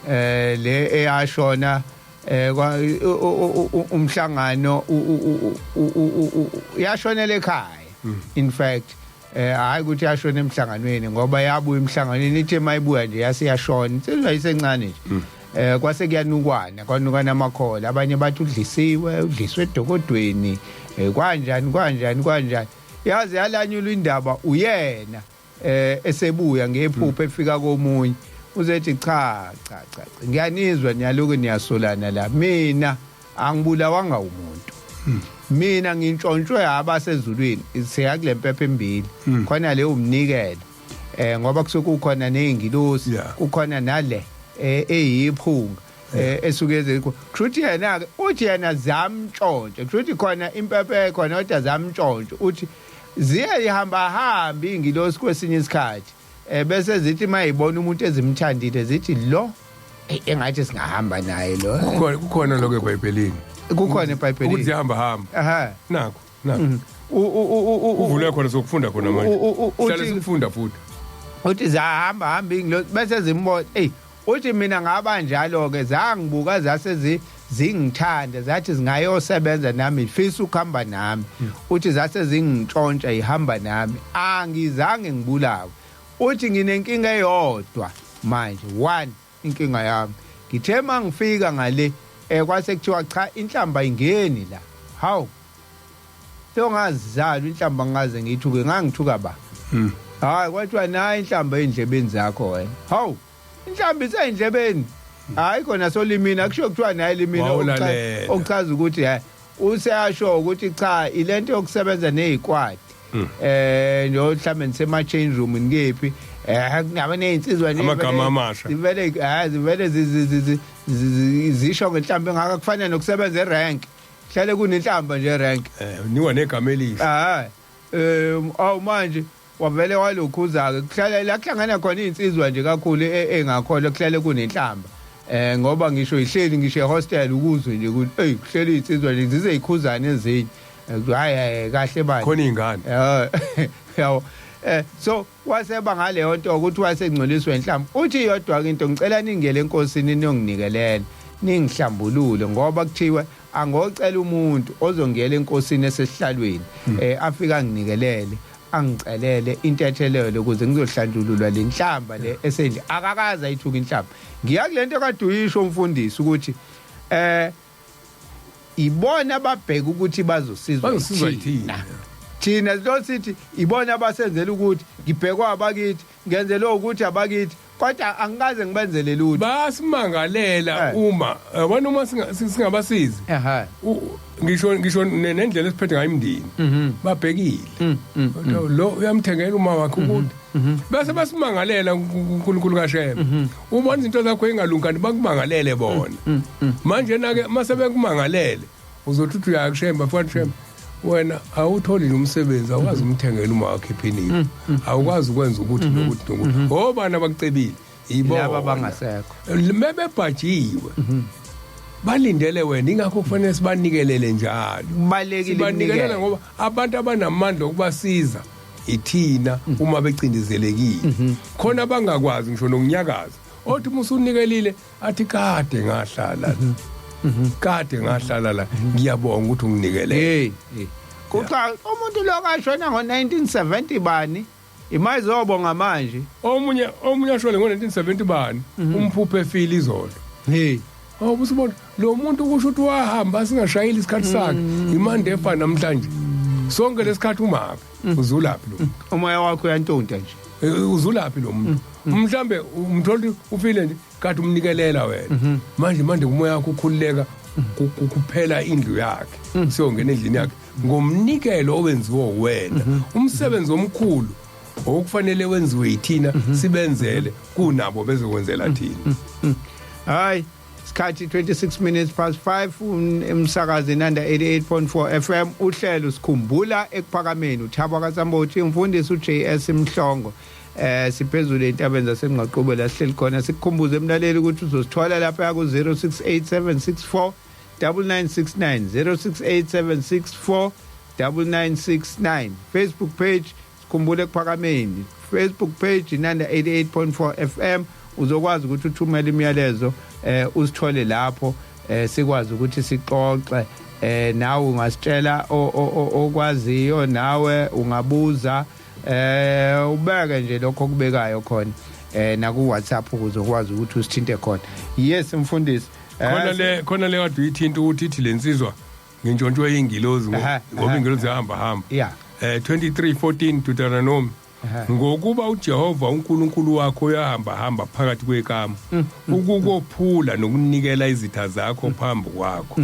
le eyashona umhlangano yashonela ekhaya. In fact hayi ukuthi yashona emhlanganweni, ngoba yabuya emhlanganweni ithe mayibuya nje yasiyashona. Insizwa isencane nje. Kwase kuyanukwana, kwanukana amakhola, abanye bathi udlisiwe, udliswe edokodweni, kanjani kanjani kanjani. Yaze yalanyulwa indaba uyena esebuya ngephupho efika komunye, uzethi cha cha cha, ngiyanizwa niyaloku niyasolana la, mina angibulawanga umuntu, mina ngintshontshwe abasezulwini. Siya kule mpepho embili khona le umnikelo, ngoba kusuke kukhona nezingilosi, kukhona nale eyiphunga esuke ezikho. Kushuthi yena ke uthi yena zamntshontshe, kushuthi khona impepho ekhona kodwa zamntshontshe. Uthi ziye ihamba hamba ingilosi kwesinye isikhathi, bese zithi mayibona umuntu ezimthandile zithi lo engathi singahamba naye lo. Kukhona lokho eBhayibhelini, kukhona eBhayibhelini ukuthi zihamba hamba. Nakho nakho uvule khona sokufunda khona manje, hlale sikufunda futhi. Uthi zahamba hamba ingilosi bese zimbona, ey uthi mina ngaba njalo ke, zangibuka zase zingithanda, zathi zingayosebenza nami, ifisa ukuhamba nami. Uthi zase zingintshontsha ihamba nami, angizange ngibulawe. Uthi nginenkinga eyodwa manje, one inkinga yami, ngithe mangifika ngale kwase kuthiwa cha inhlamba ingeni la. Hawu, sengazalwa inhlamba ngaze ngithuke, ngangithuka ba. Hayi kwathiwa nayi inhlamba endlebeni zakho wena. Hawu, inhlamba isendlebeni, hayi khona solimini, akusho kuthiwa nayi limini, okuchaza ukuthi hayi useyasho ukuthi cha ilento yokusebenza nezikwadi nje mhlambe nisema change room nikephi, kungabe nezinsizwa nje amagama amasha zivele, hayi zivele zisho ngenhlamba engaka, kufana nokusebenza erank, hlale kunenhlamba nje erank, niwa negama elihle. Hayi awu manje wavele walokhuza ke, kuhlala la kuhlangana khona izinsizwa nje kakhulu engakholwa, kuhlale kunenhlamba. Ngoba ngisho ihleli ngisho ehostel ukuzwe nje ukuthi hey kuhleli izinsizwa nje zize ikhuzane ezinye, hayi kahle bani khona izingane. Yabo so waseba ngaleyo nto ukuthi wasengcoliswe inhlamba. Uthi yodwa ke into, ngicela ningele enkosini niyonginikelela ningihlambulule, ngoba kuthiwe angocela umuntu ozongiyela enkosini esesihlalweni, afika anginikelele angicelele intethelelo ukuze ngizohlanjululwa le nhlamba le esendle. Akakaze ayithuka inhlamba. Ngiya kulento kade uyisho umfundisi ukuthi ibona ababheka ukuthi bazosizwa yithina. Thina lo sithi ibona abasenzela ukuthi ngibhekwa abakithi, ngenzelwe ukuthi abakithi, kodwa angikaze ngibenzele lutho. Basimangalela. Uma yabona, uma singabasizi, ngisho nendlela esiphethe ngayo imindeni, babhekile. Kodwa lo uyamthengela uma wakhe ukuthi bese basimangalela uNkulunkulu kaShembe. Ubona izinto zakho engalungi, kanti bakumangalele bona. Manje na ke mase bekumangalele, uzothi uthi uyakushemba futhi Shembe, wena awutholi nje umsebenzi, awukwazi umthengela uma wakhe iphinile, awukwazi ukwenza ukuthi nokuthi nokuthi, obani abakucebile? Ibona laba abangasekho. Mebebhajiwe balindele wena, ingakho kufanele sibanikelele njalo. Kubalekile. Sibanikelela iminikelo. Ngoba abantu abanamandla okubasiza ithina uma becindezelekile, khona bangakwazi ngisho nokunyakaza. Othi uma usunikelile athi, "Kade ngahlala la, kade ngahlala la, ngiyabonga ukuthi unginikele." Hey, hey. Kuthiwa umuntu lo kashona ngo-1970 bani, imayizobonga manje. Omunye ashone ngo-1970 bani, umphuphe efile izolo. Hey. Oh, usibona lo muntu, kusho ukuthi wahamba singashayeli isikhathi sakhe. Imande efa namhlanje, sonke lesikhathi umaphi, uzulaphi lo muntu? Umoya wakho uyantonta nje. Uzulaphi lo muntu? Mhlambe umthola ukuthi ufile nje, kade umnikelela wena. Manje umoya wakho ukhululeka kuphela indlu yakhe, siyongena endlini yakhe ngomnikelo owenziwe wena. Umsebenzi omkhulu okufanele wenziwe yithina, sibenzele kunabo bezokwenzela thina. Hayi, isikhathi 26 minutes past 5, emsakazi Nanda 88.4 FM, uhlelo Sikhumbula Ekuphakameni, uThabo kaSambothi, umfundisi uJS Mhlongo. Siphezulu entabeni zaseNgqaqube la sihleli khona. Sikukhumbuze emlaleli ukuthi uzosithola lapha ku 068764 9969, 068764 9969. Facebook page Sikhumbule Ekuphakameni, Facebook page Nanda 88.4 FM. Uzokwazi ukuthi uthumele imiyalezo, usithole lapho, sikwazi ukuthi sixoxe nawe. Ungasitshela okwaziyo, nawe ungabuza, ubeke nje lokho okubekayo khona naku WhatsApp ukuze ukwazi ukuthi usithinte khona. Yes, mfundisi. Khona le kade uyithinta ukuthi ithi lensizwa, "Ngintshontshwe ingilozi," ngoba ingilozi ihamba hamba. 23:14 Deuteronomy. Ngokuba uJehova uNkulunkulu wakho uyahamba hamba phakathi kwekamu ukukophula nokunikela izitha zakho phambi kwakho,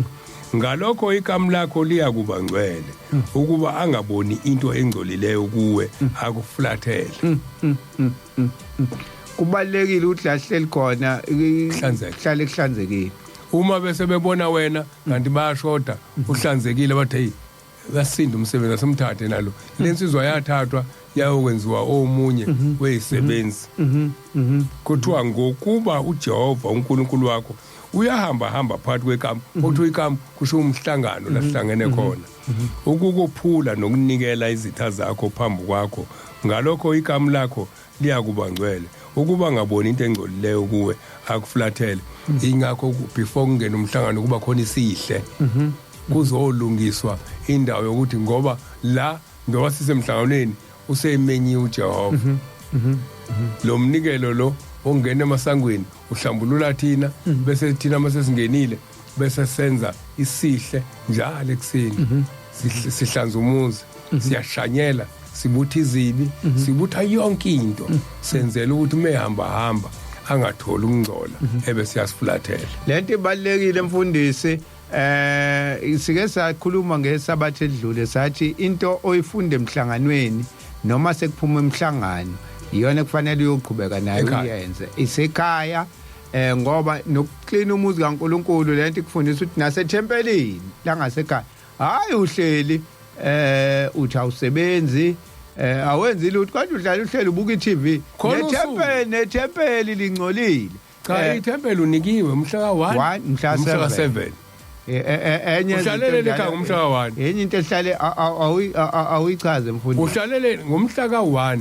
ngalokho ikamu lakho liyakuba ngcwele, ukuba angaboni into engcolileyo kuwe akufulathele. Kubalekile ukuthi la sihleli khona Kuhlanzeke. Kuhlale kuhlanzekile. Uma bese bebona wena kanti bayashoda, uhlanzekile, bathi, "Hey, basinda umsebenzi, asimthathe nalo." Lensizwa yathathwa yayokwenziwa omunye weyisebenzi. Kuthiwa ngokuba uJehova uNkulunkulu wakho uyahamba hamba phakathi kwekamu, othi ikamu kusho umhlangano la sihlangene khona, ukukophula nokunikela izitha zakho phambi kwakho, ngalokho ikamu lakho liyakuba ngcwele, ukuba ngaboni into engcolileyo kuwe akufulathele. Ingakho before kungena umhlangano kuba khona isihle, kuzolungiswa indawo yokuthi, ngoba la njengoba sisemhlanganweni useyimenyiwe uJehova. Lo mnikelo lo ongena emasangweni uhlambulula thina, bese thina mase singenile bese senza isihle njalo ekuseni. Sihlanza umuzi, siyashanyela, sibutha izibi, sibutha yonke into, senzela ukuthi mehamba hamba angatholi ukungcola, ebe siyasifulathela. Lento ibalekile, mfundisi. Sike sakhuluma ngesabatha edlule, sathi into oyifunda emhlanganweni noma sekuphuma emhlangano iyona kufanele uyoqhubeka nayo Ekhaya. uyenze isekhaya, ngoba nokuklina umuzi kaNkuluNkulu, lento ikufundisa ukuthi nasethempelini la ngasekhaya, hayi uhleli uthi awusebenzi, awenzi lutho, kodwa uhlala uhleli ubuka iTV. Khona usuku. Nethempeli lingcolile. Cha, ithempeli unikiwe umhla ka1. One, mhla umhla 7. ka7. Enye Uhlalele izinto ekhaya ngomhla ka-1. Enye into ehlale awuyichaze, mfundisi. Uhlalele ngomhla ka1,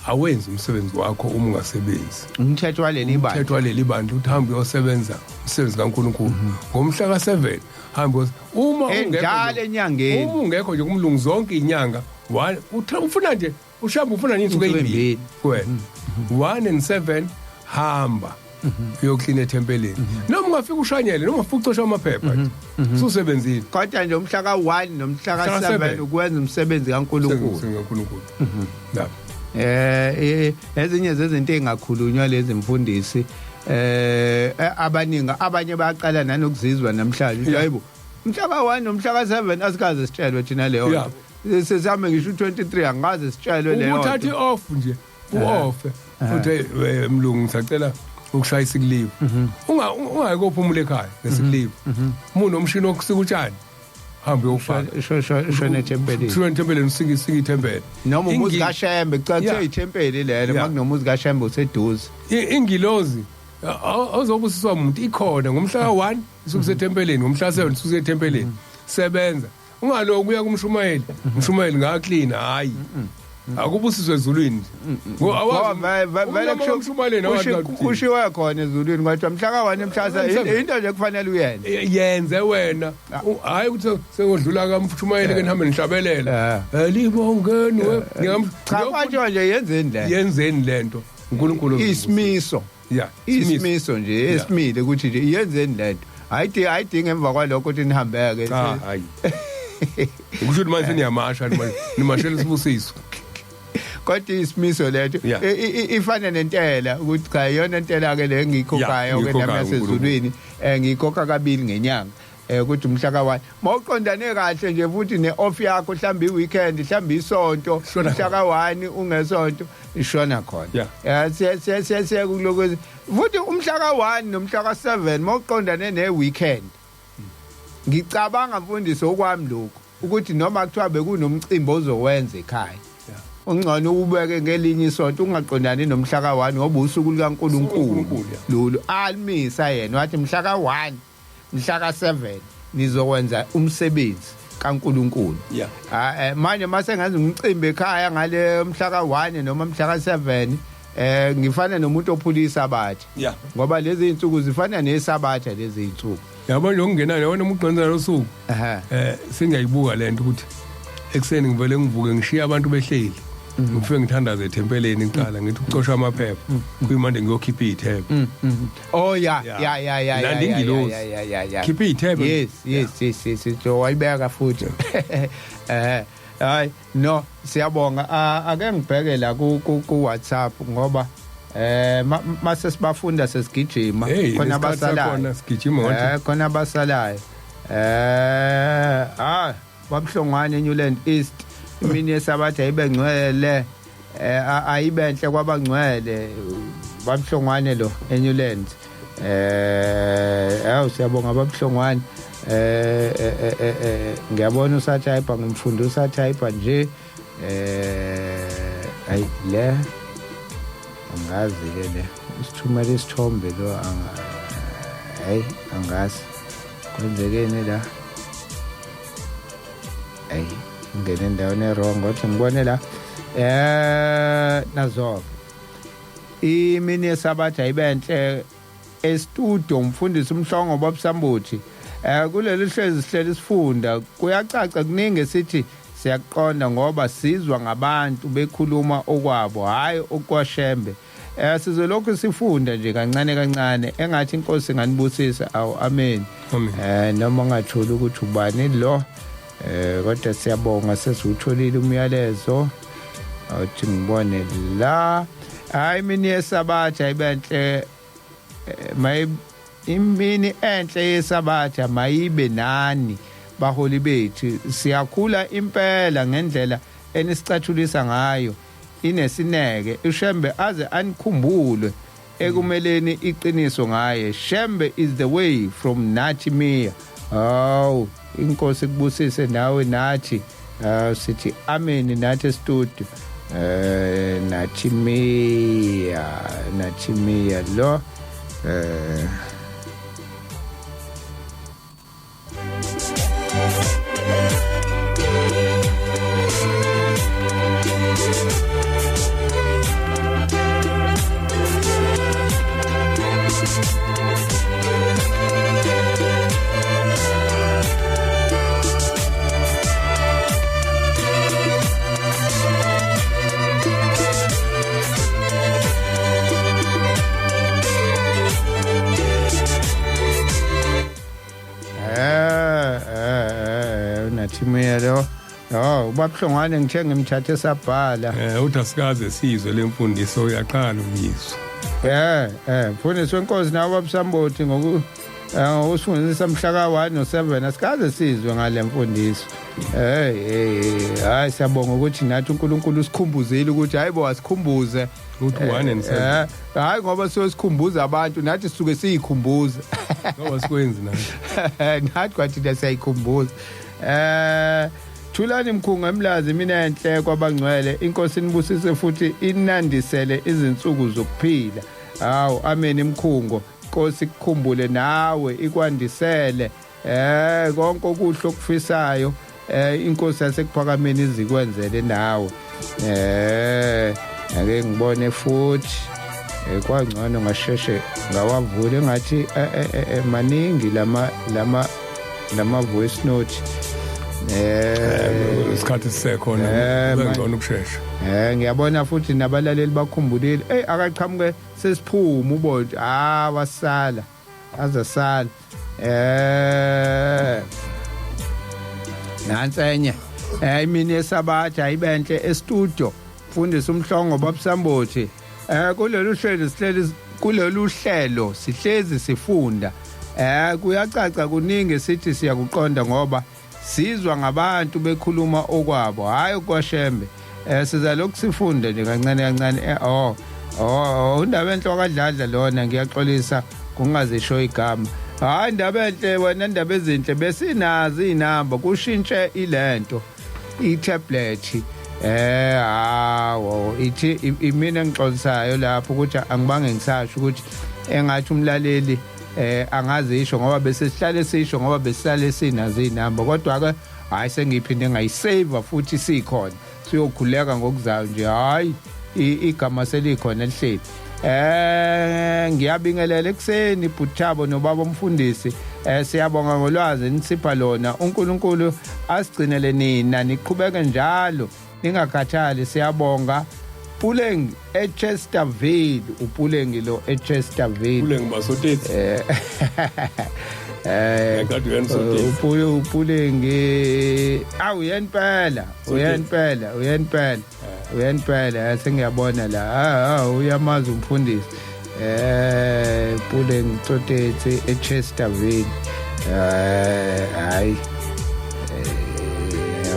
awenzi umsebenzi wakho uma ungasebenzi. Umthetho waleli bandla. Umthetho waleli bandla uthi hamba uyosebenza umsebenzi kaNkuluNkulu ngomhla ka7, hamba uma ungekho Njalo enyangeni. Uma ungekho nje kumlungu zonke inyanga, one ufuna nje ushamba ufuna nje insuku Insuku ezimbili ezimbili. kuwena, 1 and 7, hamba. Uyoklina ethempelini, noma ungafika ushanyele, noma ufika ucosha amaphepha nje, ususebenzile. Kodwa nje umhla ka-1 nomhla Mhla ka-7 ka-7 ukwenza umsebenzi kaNkulunkulu. Umsebenzi kaNkulunkulu lapho. Ezinye zezinto engakhulunywa lezi mfundisi, abaningi abanye bayaqala nanokuzizwa namhlanje, hayibo, umhla ka-1 nomhla ka-7 asikaze sitshelwe thina leyo nto. Sesihame ngisho u-23, angikaze sitshelwe leyo Ukuthatha nto. i-off nje, u-off uthi, "Mlungu, ngisacela ukushaya isick leave." Ungayi kophumula ekhaya ngesick leave. Uma unomshini wokusika utshani, hambe uyofaka. Shona ethempelini. Shona ethempelini, usike, usike ithempeli. Noma umuzi kaShembe, cha, kuthiwa ithempeli lelo, makunomuzi kaShembe useduze. Ingilozi awuzobusiswa umuntu ikhona ngomhla ka-1 isuke sethempelini, ngomhla 7 isuke sethempelini. Sebenza, ungaloku uya kumshumayeli, umshumayeli ngaklina, hayi, akubusiswe ezulwini nje. Ngoba vele Umnyama womshumayeli kushiwe khona ezulwini, kodwa mhla ka-1, mhla into nje kufanele uyenze. Yenze wena. Hayi ukuthi sengodlula kamshumayeli ke nihambe nihlabelela, libongeni we. Cha, kwathiwa nje yenzeni le. Yenzeni lento, uNkulunkulu uzobusisa. Isimiso. Ya. Isimiso nje esimile ukuthi nje yenzeni lento, ayidingi emva kwalokho ukuthi nihambeke. Cha, hayi, kusho ukuthi manje seniyamasha manje, nimashela isibusiso. Kodwa isimiso letho ifana nentela, ukuthi cha, iyona ntela ke le engiyikhokhayo ke nami ngiyikhokhayo. Yasezulwini, ngiyikhokha kabili ngenyanga, ukuthi umhla ka-1 mawuqondane kahle nje futhi ne-off yakho, mhlawumbe i-weekend, mhlawumbe isonto, Shona mhla ka-1 ungesonto, ishona khona. Siya kuloko futhi umhla ka-1 nomhla ka-7 mawuqondane ne-weekend, ngicabanga mfundisi, okwami lokhu, ukuthi noma kuthiwa bekunomcimbi ozowenza ekhaya, ungcono ubeke ngelinye isonto, ungaqondani nomhla ka-1, ngoba usuku likaNkulunkulu uNkulunkulu, ya. Lolu alimisa yena, wathi mhla ka-1, mhla ka-7 nizokwenza umsebenzi kaNkulunkulu. Ah, manje mase ngenza umcimbi ekhaya ngale mhla ka-1 noma mhla ka-7, ngifana nomuntu ophulisa abathi, ngoba lezi insuku zifana nesabatha lezi insuku. Yabo nje, okungenayo yabona uma uqondana nosuku, sengiyayibuka lento ukuthi ekuseni ngivele ngivuke, ngishiya abantu behleli, ngifike ngithandaze ethempeleni kuqala, ngithi ucosha amaphepha, kuyimanje ngiyokhipha iy'thebe. Oh ya. Ya. Landa ingilosi. Ya. Khipha iy'thebe. Yes, so wayibeka futhi. Hayi no, siyabonga. Ake ngibheke la ku WhatsApp, ngoba mase sibafunda sesigijima Hey, khona nesikhathi abasalayo. sakhona sigijima ngathi. Khona abasalayo. Babuhlongwane Newland East, imini yesabatha ayibe ngcwele, ayibe enhle kwabangcwele. Babuhlongwane lo eNewland. Awu, siyabonga babuhlongwane. Ngiyabona usatype, ngimfunda usatype nje. Ayi, le angazi ke, le usithumela isithombe lo, hayi, angazi kwenzekeni la. Ayi, ngene endaweni e-wrong, kodwa ngibone la, nazo imini yesabatha ayibenhle e-studio, umfundisi uMhlongo, babusambuthi. Kuleli hlezi sihleli sifunda, kuyacaca kuningi sithi siyaqonda ngoba sizwa ngabantu bekhuluma okwabo, hayi okwaShembe. Sizolokhu sifunda nje kancane kancane, engathi inkosi inganibusisa. Awu, amen. Amen. Noma ngatholi ukuthi ubani lo, kodwa siyabonga, sesiwutholile umyalezo. Awuthi ngibone la. Hayi, imini yesabatha ayibenhle, mayi imini enhle yesabatha mayibe nani baholi bethu. Siyakhula impela ngendlela enisicathulisa ngayo, inesineke. uShembe aze anikhumbule ekumeleni iqiniso ngaye. Shembe is the way, from Nathi Mia. Hawu, inkosi kubusise nawe nathi. Sithi amen nathi studio. Nathi Mia, Nathi Mia lo. Babuhlongwane ngithe ngimthathe sabhala. Uthi asikaze sizwe lemfundiso, uyaqala ukuyizwa. Mfundisi wenkosi nawe babusambothi ngoku usifundisa mhla ka-1 no-7, asikaze sizwe ngale mfundiso. Hey hey, hayi, siyabonga ukuthi nathi uNkulunkulu usikhumbuzile ukuthi hayibo, asikhumbuze ukuthi 1 and 7. Hayi, ngoba siyosikhumbuza abantu, nathi sisuke siyikhumbuza. Ngoba sikwenzi nathi. Nathi kwathina siyayikhumbuza. Thulani Mkhungo eMlazi, mina enhle kwabangcwele, inkosi inibusise futhi inandisele izinsuku zokuphila. Hawu, amen Mkhungo, Nkosi ikukhumbule nawe, ikwandisele konke okuhle okufisayo, inkosi yasekuphakameni izikwenzele nawe. Ake ngibone futhi, kwangcono ngasheshe ngawavula, engathi maningi lama voice note. Isikhathi sisekhona, kungcono ukushesha. Ngiyabona futhi nabalaleli bakhumbulile. Hey, akaqhamuke sesiphuma ubonto, wasala azasala. Nansi enye, imini yesabatha ayibenhle e-studio, mfundisi uMhlongo, babusambothi. Kulolu hlelo sihleli, kulolu hlelo sihlezi sifunda. Kuyacaca kuningi sithi siyakuqonda ngoba sizwa ngabantu bekhuluma okwabo, hayi okwaShembe. Siza lokhu sifunde nje kancane kancane. Oh, undaba enhle wakadladla lona, ngiyaxolisa kungazisho igama. Hayi, indaba enhle wena, indaba ezinhle besinazo inamba, kushintshe ilento i-tablet. Hawo, ithi imina engixolisayo lapho ukuthi angibange ngisasho ukuthi engathi umlaleli angazisho, ngoba bese sihlale sisho, ngoba besihlale sinazo inamba, kodwa ke hayi, sengiphinde ngayisave futhi sikhona, siyokhuleka ngokuzayo nje. Hayi, igama selikhona elihleli. Ngiyabingelela ekseni Bhuthabo nobaba umfundisi. Siyabonga ngolwazi nisipha lona. uNkulunkulu asigcinele nina, niqhubeke njalo ningakhathali, siyabonga. Puleng eChesterville, uPuleng lo eChesterville. Kule ngibasotetsi. Ngiyaqala uyena Sotetsi. Upuleng, awu yena phela, uyena phela, uyena phela, uyena phela, sengiyabona la. Uyamazi umfundisi. Puleng Tsotetsi eChesterville. Hayi,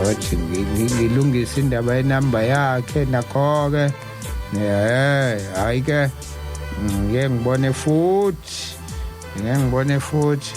wathi ngilungisa indaba yenamba yakhe nakho ke. Hayi ke, ngike ngibone futhi, ngike ngibone futhi.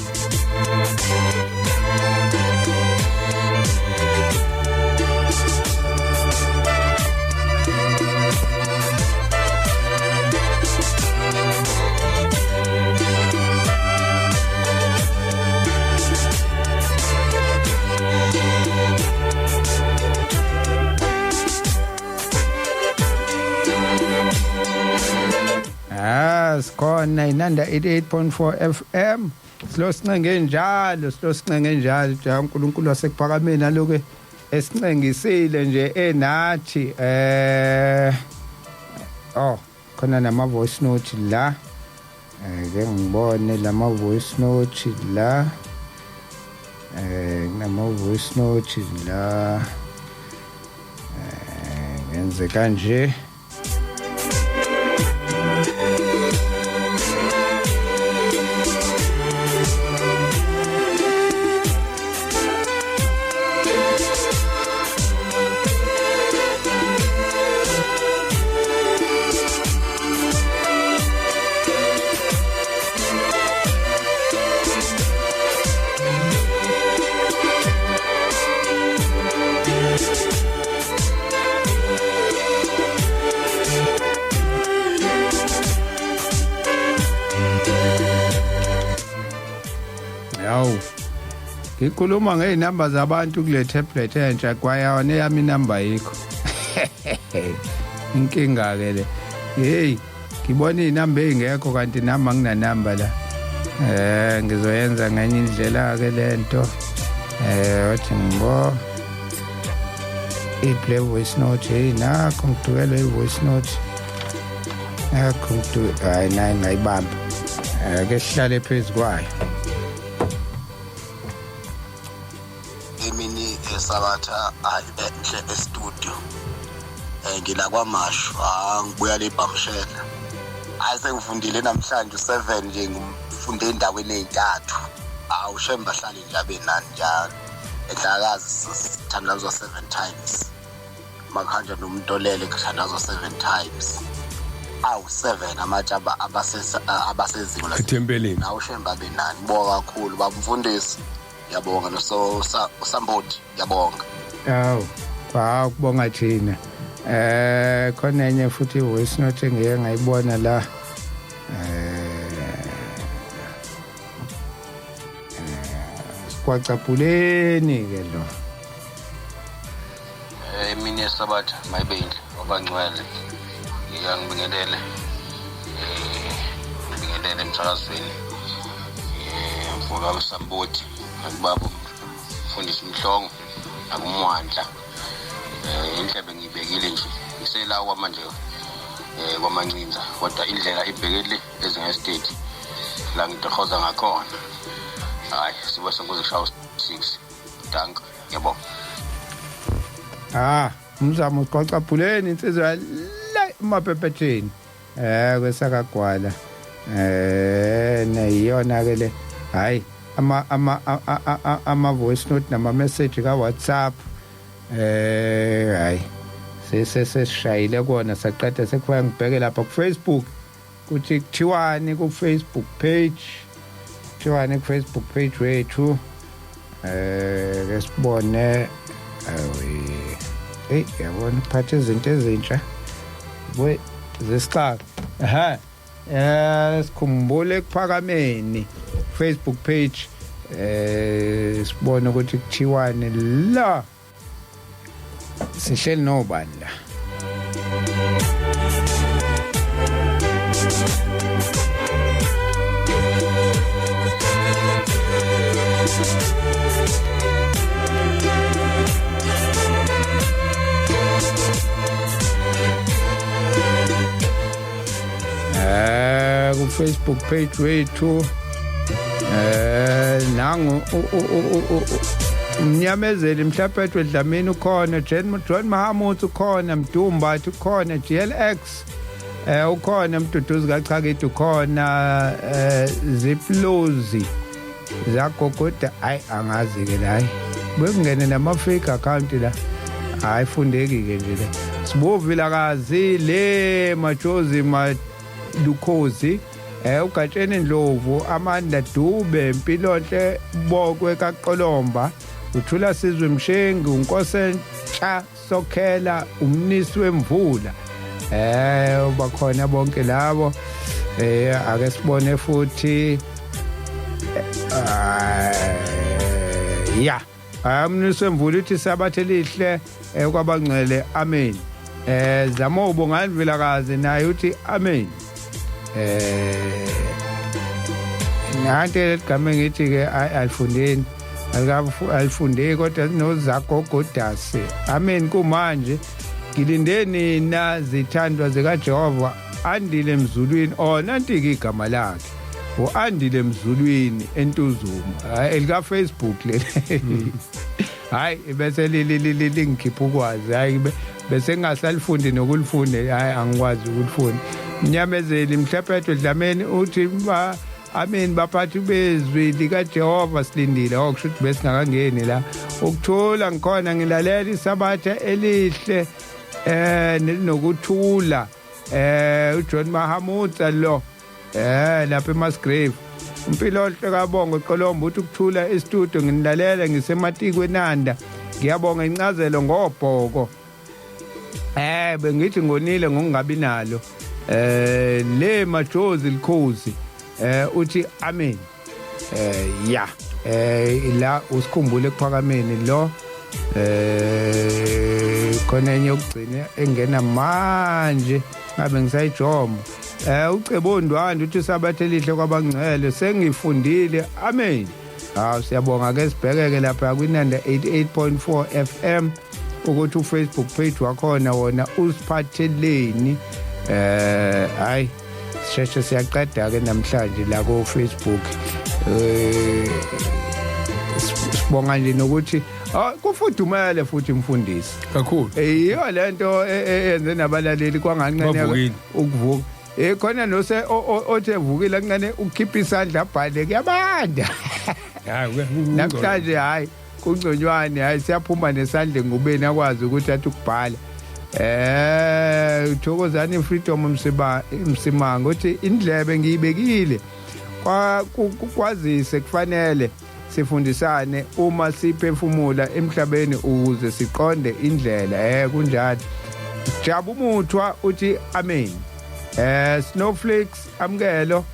Sikhona inanda 88.4 FM, silo sincenge njalo, silo sincenge njalo nje uNkulunkulu wasekuphakameni aloke esincengisile nje enathi. Oh, khona nama voice note la, ke ngibone lama voice note la, nama voice note la, ngenze kanje. Yawu, ngikhuluma ngey'namba zabantu kule tablet entsha, kwayona eyami inamba yikho inkinga-ke le. Hey, ngibona iy'namba ey'ngekho kanti nami anginanamba la. Ngizoyenza ngenye indlela-ke lento. Wathi ngibo i-play voice note. Hey, nakho ngidukelwe i-voice note, nakho ngidu, hayi, nayi ngayibamba. Ake sihlale phezu kwayo. Emini. yesabatha ayibenhle e-studio. Ngila kwaMashu, ngibuya le Bhamshela. Hayi, sengifundile namhlanje u7 nje, ngifunde endaweni ezintathu. Awu shemba hlale nje abe nani njalo. Edlakazi sithandazwa 7 times. Makuhanjwa nomuntu olele kuthandazwa 7 times. Awu 7 amatshe abaseziko ethempelini. Nawu shemba abe nani. Ngibonga kakhulu baba mfundisi. Ngiyabonga noso uSamboti, ngiyabonga. Awu, hawu, kubonga thina. Khona enye futhi voice note engike ngayibona la. Sikwacapuleni ke lo. Imini yesabatha mayibe yinhle wabangcwele. Ngiyangibingelele. Ngibingelele emsakazweni. Mfoka uSamboti, nakubaba umfundisi Mhlongo, nakumwandla. Indlebe ngiyibekile nje. Ngisela kwamanje kwaMancinza, kodwa indlela ibhekele ezinga estate la ngitohoza ngakhona. Hayi, sibe senkuze kushawa 6. Dank, ngiyabonga. Umzamo uqoqaphuleni insizwa la emaphephetheni. Kwesakagwala. Neyona ke le. Hayi, ama ama ama voice note nama message ka WhatsApp. Hayi, sesishayile kona saqeda, sekufanele ngibheke lapha ku Facebook kuthi kuthiwani ku Facebook page, kuthiwani ku Facebook page wethu. Ke sibone. Hey, yabona uphathe izinto ezintsha we zesixaka. Aha, sikhumbule ekuphakameni Facebook page, sibone ukuthi kuthiwani la, sihleli nobani la. Ku Facebook page wethu, nangu umnyamezeli Mhlaphethe Dlamini ukhona, John Mahamud ukhona, Mdumba ukhona, GLX ukhona, Mduduzi kaChakidi ukhona, Ziplozi zagogoda. Hayi, angazi ke la, hayi, bekungene nama fake account la, hayi fundeki ke nje le. Sibovila kazi le majozi malukhozi, uGatsheni Ndlovu, Amanda Dube, Impilonhle Bokwe kaQolomba, uthula Sizwe Mshengu, uNkosentsha Sokhela, umnisi wemvula, bakhona bonke labo. Ake sibone futhi. Ya, umnisi wemvula uthi sabathe lihle kwabangcwele, amen. Zamobo ngalvilakazi naye uthi amen. Nanti leligama ngithi ke alifundeni, alifundeki kodwa nozagogodasi, amen. Kumanje ngilinde nina zithandwa zikaJehova, Andile Mzulwini. Oh, nanti ke igama lakhe, uAndile Mzulwini eNtuzuma, elika Facebook leli. Hayi, bese lingikhipha ukwazi, hayi, bese ngingasalifundi nokulifunda, hayi, angikwazi ukulifunda. Mnyamezeli Mhlaphethe Dlamini uthi amen baphathi bezwi likaJehova, silindile. Okusho ukuthi besingakangeni la. Ukuthola ngikhona ngilalela isabatha elihle nelinokuthula. uJohn Mahamutsa lo lapha eMasgrave. Impilonhle kaBongo Qolombo uthi ukuthula e-studio, nginilalela ngisematikwe eNanda. Ngiyabonga incazelo ngobhoko. Bengithi ngonile ngokungabi nalo. Le majozi likhozi uthi amen. Ya, la usikhumbule ekuphakameni lo. Khona enye yokugcina engena manje ngabe ngisayijoma. Ucebo Ndwandwe uthi sabathe lihle kwabangcwele, sengifundile, amen. Hawu, siyabonga. Ke sibhekeke lapha kwinanda 88.4 FM ukuthi uFacebook page wakhona wona usiphatheleni. Hayi, sisheshe siyaqeda ke namhlanje la ku Facebook. Sibonga nje nokuthi Ah, kufudumele futhi mfundisi. Kakhulu. Iyo lento eyenze nabalaleli kwanganqene Bavukile. ukuvuka. Khona nose othe evukile kancane ukhipha isandla abhale kuyabanda. Hayi. Namhlanje hayi kungconywane, hayi siyaphuma nesandla engubeni akwazi ukuthi athi ukubhala. Thokozani Freedom Msiba Msimanga uthi indlebe ngiyibekile kwazise kufanele sifundisane uma siphefumula emhlabeni ukuze siqonde indlela. Kunjalo. Jabu Muthwa uthi amen. Snowflakes amkelo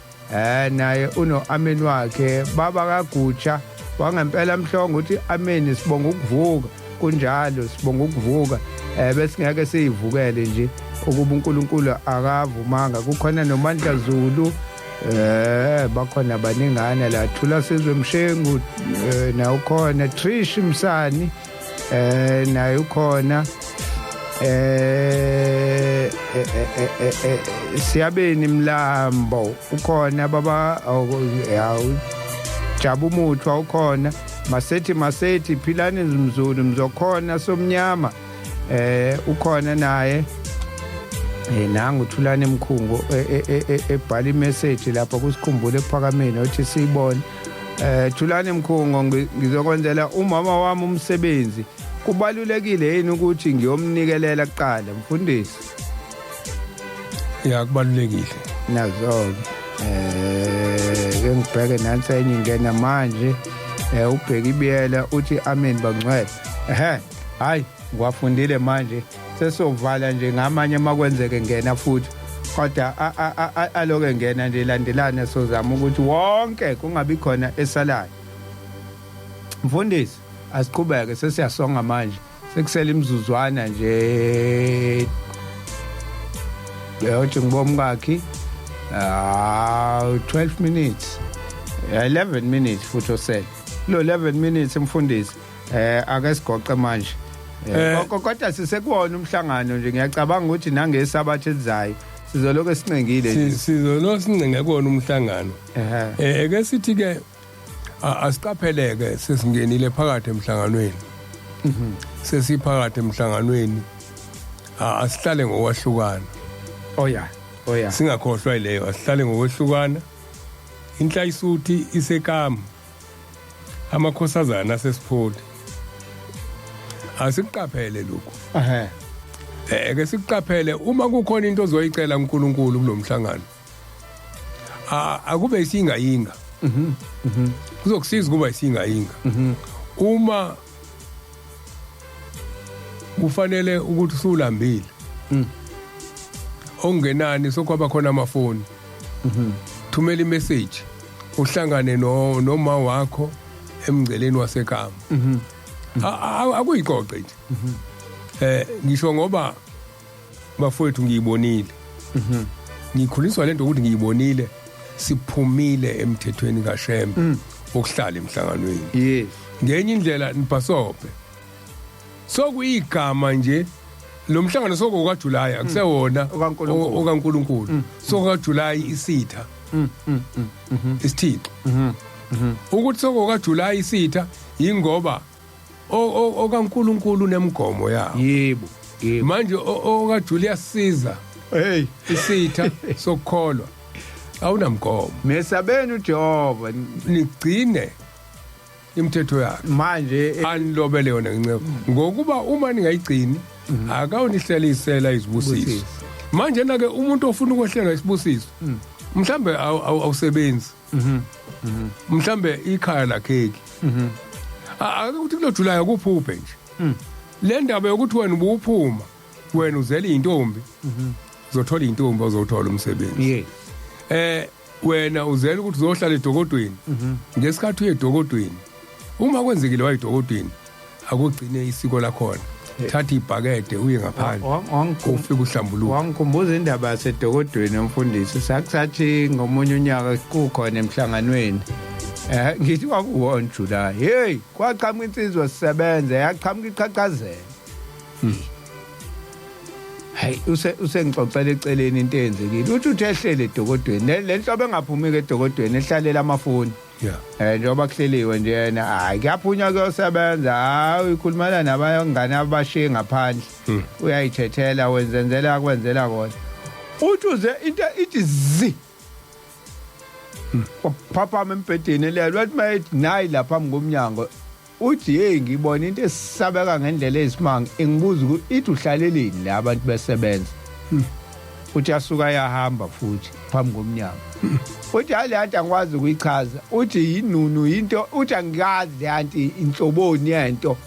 naye uno amen wakhe. Baba kaGutsha wangempela Mhlongo uthi amen, sibonga ukuvuka. Kunjalo, sibonga ukuvuka. Besingeke siyivukele nje ukuba uNkulunkulu akavumanga. Kukhona noMandla Zulu, bakhona baningana la. Thula Sizwe Mshengu naye ukhona. Trish Msani naye ukhona. Siyabeni Mlambo ukhona. Baba yawu Jabu Muthwa ukhona. Masethi Masethi Philani Mzulu Mzokhona Somnyama ukhona naye. Nangu Thulane Mkhungo ebhala imessage lapha kusikhumbule ekuphakameni othi siyibone. Thulane Mkhungo, ngizokwenzela umama wami umsebenzi, kubalulekile yini ukuthi ngiyomnikelela kuqala mfundisi? Ya, kubalulekile. Nazo ke ngibheke nansi enye ingena manje. Ubheka ibiyela uthi amen bangcwele. Ehe, hayi ngiwafundile manje, sesovala nje ngamanye makwenzeke ngena futhi, kodwa aloke ngena nje landelana, sozama ukuthi wonke kungabi khona esalayo. Mfundisi, asiqhubeke, sesiyasonga manje, sekusele imizuzwana nje. Leyothi ngibomkakhi 12 minutes, 11 minutes futhi osele lo 11 minutes mfundisi. Ake sigoqe manje. Kodwa sisekuwona umhlangano nje, ngiyacabanga ukuthi nangesabatha elizayo sizoloke sincengile nje. Sizolo sincenge kuwona umhlangano. Eke sithi ke asiqapheleke, sesingenile phakathi emhlanganweni. Sesiphakathi emhlanganweni. Asihlale ngokwahlukana. Oh yeah. Oh yeah. Singakhohlwa yileyo, asihlale ngokwehlukana. Inhlayisuthi isekama. Amakhosazana asesipholi. Asiqaphele lokhu. Ke siqaphele uma kukhona into ozoyicela uNkulunkulu kulomhlangano. Akube isingayinga. Kuzokusiza kuba isingayinga. Uma kufanele ukuthi usulambile. Ongenani sokwaba khona amafoni. Thumela imessage uhlangane no noma wakho emngceleni wasekama. Akuyixoxe nje. Ngisho ngoba bafowethu ngiyibonile. Ngikhuliswa lento ukuthi ngiyibonile siphumile emthethweni kaShembe ukuhlala emhlanganweni. Ngenye indlela nibhasobhe. Sokuyigama nje lo mhlangano sokuka July, akusewona okaNkulunkulu. okaNkulunkulu. Sokuka July isitha. Isithixo. Ukuthi sokuka July isitha ingoba okaNkulunkulu nemigomo yawo. Yebo. Yebo. Manje oka Julius Caesar Hey, isitha sokukholwa awunamgomo. Mesabeni uJehova. Nigcine imithetho yakhe manje anilobele yona ngencebo, ngokuba uma ningayigcini akawunihlelisela izibusiso. Izibusiso. Manje na ke umuntu ofuna ukwehlelwa isibusiso mhlambe awusebenzi, mhlambe ikhaya lakheki, ake ukuthi kulo July akuphuphe nje le ndaba yokuthi wena ubuphuma, wena uzele intombi, uzothola intombi, uzothola umsebenzi. Wena uzele ukuthi uzohlala edokodweni, ngesikhathi uye edokodweni, uma kwenzekile wayedokodweni, akugcine isiko lakhona, thatha ibhakede uye ngaphandle, ufike uhlambuluke. Wangikhumbuza indaba yasedokodweni umfundisi. Sakusathi ngomunye unyaka kukhona emhlanganweni. Ngithi kwakuwon July. Hey, kwaqhamuka insizwa sisebenza, yaqhamuka iqhaqhazela. Hayi, usengixoxela eceleni into eyenzekile. Uthi ehlele edokodweni. Le nhlobo engaphumi ke edokodweni ehlalela amafoni. Njengoba kuhleliwe nje yena, hayi, kuyaphunywa kuyosebenza, hayi, ukhulumela nabangane abashiye ngaphandle, uyayithethela, wenzenzela kwenzela kona. Uthi uze into ithi zi, waphaphama embhedeni lelo, wathi mayethi nayi lapha ngomnyango, uthi, "Hey, ngibona into esisabeka ngendlela eyisimanga, ingibuza ukuthi ithi uhlaleleni la abantu besebenza." Uthi asuka yahamba futhi phambi komnyango. Uthi, "Hayi, le nto angikwazi ukuyichaza." Uthi yinunu into, uthi angikazi le nto inhloboni yento.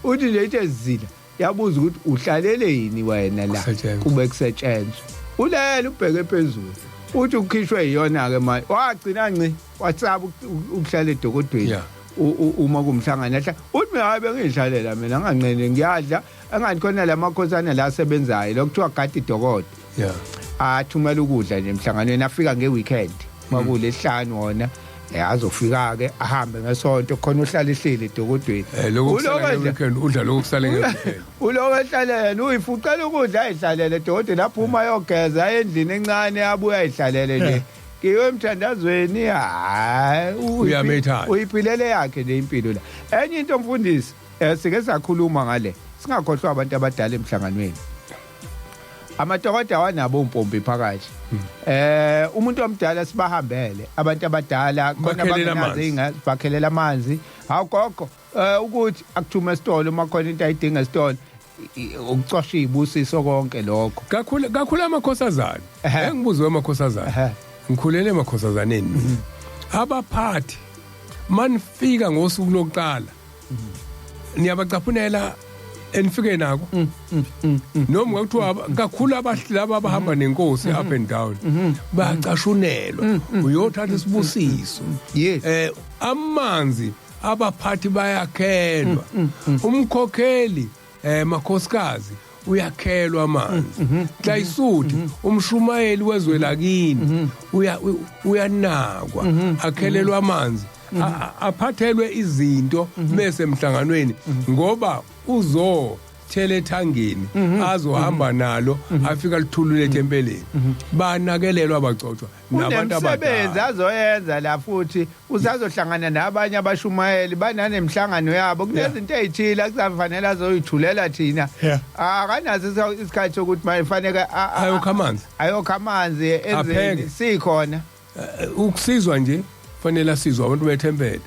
Uthi nje ithe zila, yabuza ukuthi uhlaleleni wena la Kusetshenzwa. kube kusetshenzwa, ulele ubheke phezulu. Uthi ukhishwe yiyona ke manje, wagcina nci wasaba ukuhlala edokodweni uma kumhlangano ahla. Uthi mina, hayi, bengiyihlalela mina, nganqene ngiyadla, engathi khona lamakhosana la asebenzayo lokuthiwa gadi dokodo athumela ukudla nje emhlanganweni, afika ngeweekend makulesihlanu wona, azofika ke ahambe ngesonto, khona uhlala ehleli edokodweni. Lokho kusala Uloko nje- nge-weekend, udla lokho kusale nge-weekend. Uloko ehlalele, uyifuqela ukudla, ayihlalele edokodweni, aphuma ayogeza endlini encane, abuye ayihlalele nje. Kiwe emthandazweni, hayi, Uyamethanda. uyiphilele yakhe nje impilo la. Enye into, mfundisi, sike sakhuluma ngale, singakhohlwa abantu abadala emhlanganweni. Amadokoda wanabo umpompi phakathi. Umuntu omdala, sibahambele abantu abadala khona Bakhelela bangenazo amanzi. iy'ngane, bakhelela amanzi. Hawu gogo, ukuthi akuthume esitolo uma khona into ayidinga esitolo, ukucosha izibusiso, konke lokho. Kakhulu kakhulu amakhosazana. Engibuzwe amakhosazana. Ngikhulele emakhosazaneni mina. Abaphathi manifika ngosuku lokuqala, niyabacaphunela enifike nako, noma kuthiwa kakhulu laba abahamba nenkosi up and down bacashunelwa, uyothatha isibusiso. Amanzi abaphathi bayakhelwa, umkhokheli, makhosikazi, uyakhelwa amanzi. Hlayisuthi umshumayeli wezwe lakini uyanakwa, akhelelwa amanzi, aphathelwe izinto bese emhlanganweni, ngoba uzo thele ethangeni azohamba nalo, afika lithulule ethempelini. Banakelelwa abagcotshwa nabantu Unemsebenzi abadala. azoyenza la, futhi usazohlangana nabanye abashumayeli bananemhlangano yabo, kunezinto ey'thile akuzafanele azoyithulela thina. Akanaso isikhathi sokuthi mayifaneke Ayokha amanzi. Ayokha amanzi Apheke. enzeni sikhona. Ukusizwa nje fanele asizwe abantu bethempele,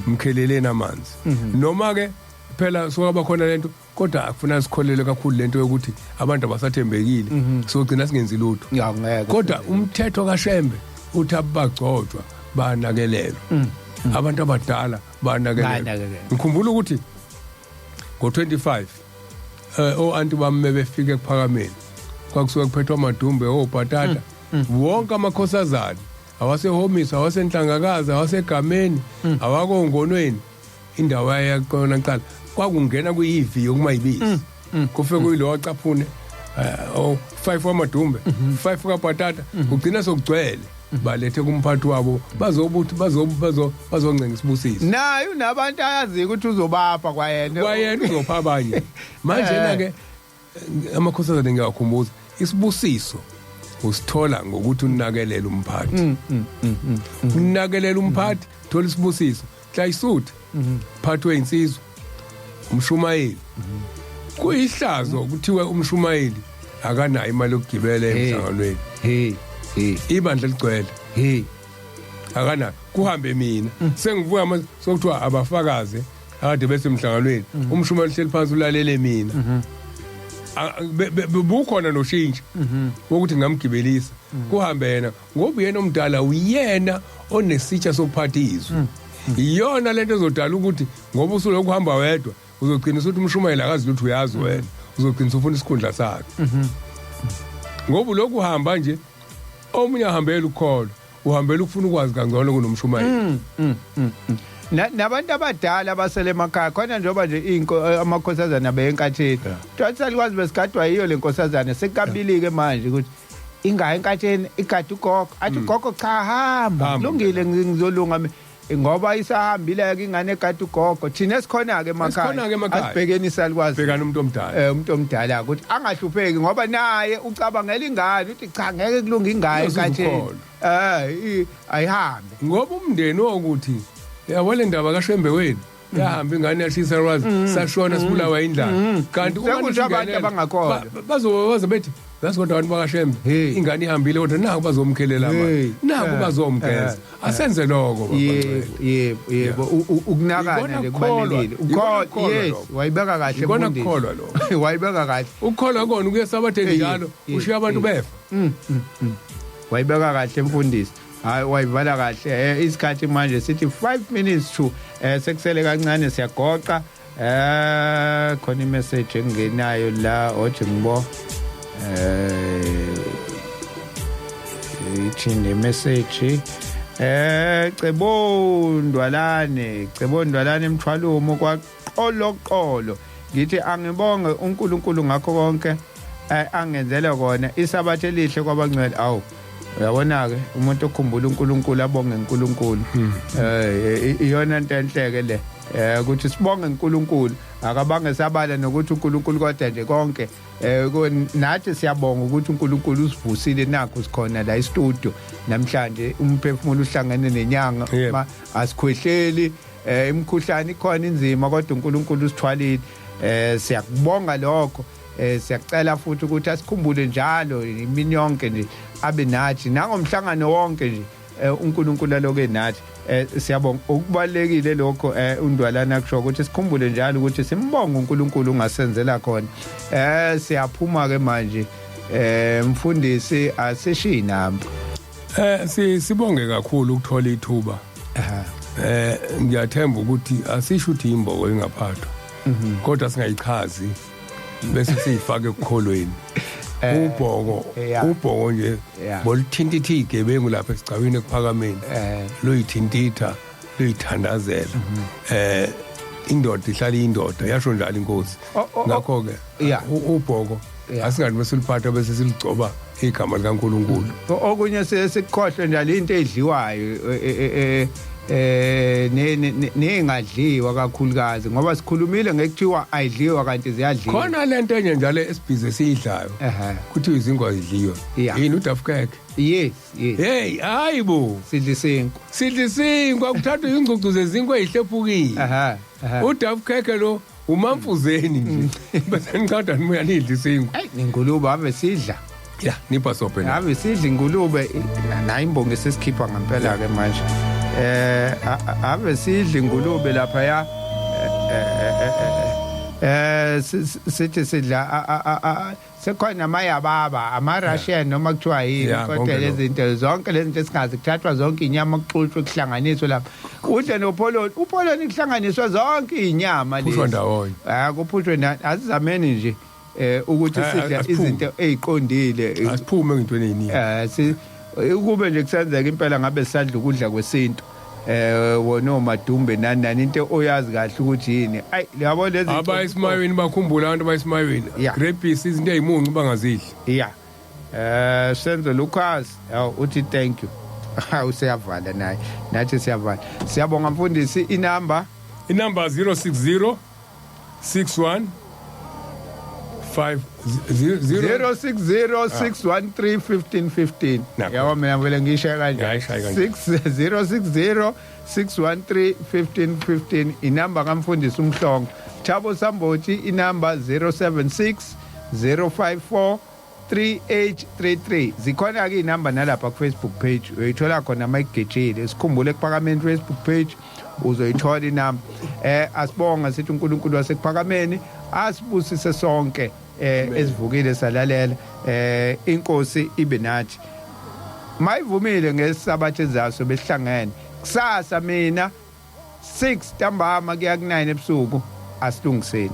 mkheleleni amanzi, noma ke phela sokwaba khona lento, kodwa akufuna sikholele kakhulu lento yokuthi abantu abasathembekile, sogcina singenzi lutho. Ya, ngeke. Kodwa umthetho kaShembe uthi abagcotshwa banakelelwa, abantu abadala banakelelwa. Banakelelwa. Ngikhumbula ukuthi ngo-25 o-anti bami befika ekuphakameni, kwakusuke kuphethwa amadumbe, obhatata, wonke amakhosazana awasehomisi, awasenhlangakazi, awasegameni, awakongonweni, indawo yayaqona kuqala kwakungena kwi-EV okumayibisi, kufike kuyilo wacaphune oh 5 wamadumbe, 5 kabhatata, ugcina sokugcwele, balethe kumphathi wabo, bazobuthi bazo bazoncenga isibusiso. Naye unabantu ayaziyo ukuthi uzobapha kwayena. Kwayena uzopha abanye manje. Na ke amakhosazane ngiyawakhumbuza, isibusiso usithola ngokuthi unakelele umphathi. Unakelela umphathi, thola isibusiso. Hlayisuthi phathi weinsizwa, umshumayeli, kuyihlazo kuthiwe umshumayeli akanayo imali yokugibela emhlanganweni. Hey hey. Ibandla ligcwele. Hey. Akana kuhambe mina sengivuka manje, sokuthiwa abafakaze akade bese emhlanganweni, umshumayeli uhleli phansi ulalele mina. Bukhona noshintsho wokuthi ngamgibelisa, kuhambe yena, ngoba uyena omdala, uyena onesitsha sokuphatha izwi. Iyona lento ezodala ukuthi ngoba usuloku uhamba wedwa, uzogcina usuthi umshumayeli akazi lutho, uyazi wena, uzogcina usufuna isikhundla sakhe, ngoba ulokhu uhamba nje. Omunye ahambela ukukholwa, uhambela ukufuna ukwazi kangcono kunomshumayeli. Nabantu abadala abasele emakhaya khona, njengoba nje amakhosazana beyenkatheni, kuthiwa salikwazi besigadwa yiyo le nkosazana, sekukabili-ke manje ukuthi ingayi enkatheni, igade ugogo, athi ugogo, "Cha, hamba." Hamba. Kulungile, ngizolunga ngoba isahambile-ke ingane egade ugogo. Thina esikhona-ke emakhaya, Esikhona-ke emakhaya. asibhekeni isalikwazi. Bhekana umuntu omdala. Umuntu omdala ukuthi angahlupheki, ngoba naye ucabangela ingane, uthi cha, ngeke kulunga ingane Uyozuza enkatheni. ukholo. Ayihambe. Ngoba umndeni wokuthi Yabo le ndaba kaShembe wenu, yahamba ingane yashisa lwazi, sashona sibulawa indlala. Kanti uma Sekusho abantu nisingenela, abangakholwa. Bazoba baze bethi yazi kodwa abantu bakaShembe, Hey. ingane ihambile kodwa naku bazomkhelela Hey. manje, naku bazomgeza. Asenze lokho, baba Yebo, Ngcwele. yebo, yebo. Ukunakana Ikona nje kukholwa, kubalulekile. ikona kukholwa Yes, lokho. wayibeka kahle Ikona mfundisi. kukholwa lokho. Wayibeka kahle. Ukukholwa kona ukuya esabatheni njalo, ushiya abantu befa. Wayibeka kahle mfundisi. Hayi, wayivala kahle. Isikhathi manje sithi 5 minutes to, sekusele kancane, siyagoqa. Khona imessage engenayo la, othi ngibo ithini message? Cebo Ndwalane, Cebo Ndwalane emthwalumo kwaqoloqolo. Ngithi angibonge uNkulunkulu ngakho konke angenzele kona. Isabatha elihle kwabangcwele. Awu, uyabona ke, umuntu okhumbula uNkulunkulu abonge uNkulunkulu, iyona into enhleke le, ukuthi sibonge uNkulunkulu. Akabange sabala nokuthi uNkulunkulu, kodwa nje konke nathi siyabonga ukuthi uNkulunkulu usivusile, nakho sikhona la e-studio namhlanje, umphefumulo uhlangene nenyanga. Asikhwehleli, imikhuhlane ikhona inzima, kodwa uNkulunkulu usithwalile. Siyakubonga lokho. Siyacela futhi ukuthi asikhumbule njalo imini yonke nje, abe nathi nangomhlangano wonke nje, uNkulunkulu aloke nathi. Siyabonga, okubalekile lokho uNdwalana kusho ukuthi sikhumbule njalo ukuthi simbonge uNkulunkulu ungasenzela khona. Siyaphuma ke manje, mfundisi, asishiyi namba. Sibonge kakhulu ukuthola ithuba. Ngiyathemba ukuthi asisho ukuthi imboko ingaphathwa. Kodwa singayichazi bese siyifaka ekukholweni. Ubhoko, ubhoko nje bolithintitha igebengu lapha esigcawini ekuphakameni. Luyithintitha, luyithandazela. Indoda ihlala indoda, yasho njalo inkosi. Oh. Ngakho ke ubhoko asingathi besiliphatha bese siligcoba igama likaNkuluNkulu. Okunye sikhohlwe njalo into edliwayo nengadliwa kakhulukazi, ngoba sikhulumile ngekuthiwa ayidliwa kanti ziyadliwa. Khona lento enye njalo esibhize siyidlayo. Kuthiwa izinkwa azidliwa. Yini udafukeke? Yes. Hey, hayibo. Sidla isinkwa. Sidla isinkwa, kuthathwa ingcucu zezinkwa ezihlephukile. Aha. Aha. Udafukeke lo umamfuzeni nje. Bese niqeda nibuya nidla isinkwa. Hey, nengulube ave sidla. Ya, nipha sophe na. Ave sidla ingulube, nayi imbongi sesikhipha ngempela ke manje. Ave sidla ingulube lapha ya. Sithi sidla sekhona amayababa, ama Russian noma kuthiwa yini, kodwa konke lezi lokho. zinto zonke, lezi zinto esingazi, kuthathwa zonke inyama, kuxutshwe, kuhlanganiswe lapha, udle nopholoni, upholoni kuhlanganiswe zonke inyama Phushwa lezi. ndawonye. Ah, kuphushwe asizameni nje ukuthi sidle asiphume. izinto eziqondile. Asiphume ngintweni eziningi. Si ukube nje kusenzeka impela ngabe sadla ukudla kwesintu, wona omadumbe nani nani, into oyazi kahle ukuthi yini. Ayi, yabo lezi Abayisimayweni bakhumbula, abantu abayisimayweni. Grapes, izinto ezimuncu bangazidli. Yeah. Senzo Lucas, awu, uthi thank you. Hawu, siyavala naye. Nathi siyavala. Siyabonga mfundisi, inamba? Inamba 060 61 5 0. 0606131515. Nakho. Yabo, mina vele ngishaye kanje. Ngayishaya kanje. 6060 613 1515 inamba kamfundisi uMhlongo. Thabo Sambothi, inamba 076 054 3833. Zikhona ke inamba nalapha ku Facebook page, uyithola khona mayigejile. Sikhumbule ekuphakameni Facebook page, uzoyithola inamba. Asibonga, sithi uNkulunkulu wasekuphakameni asibusise sonke esivukile salalela. Inkosi ibe nathi. Mayivumile, ngesabatha ezaso besihlangene kusasa, mina 6 ntambama kuya ku 9 ebusuku. Asilungiseni.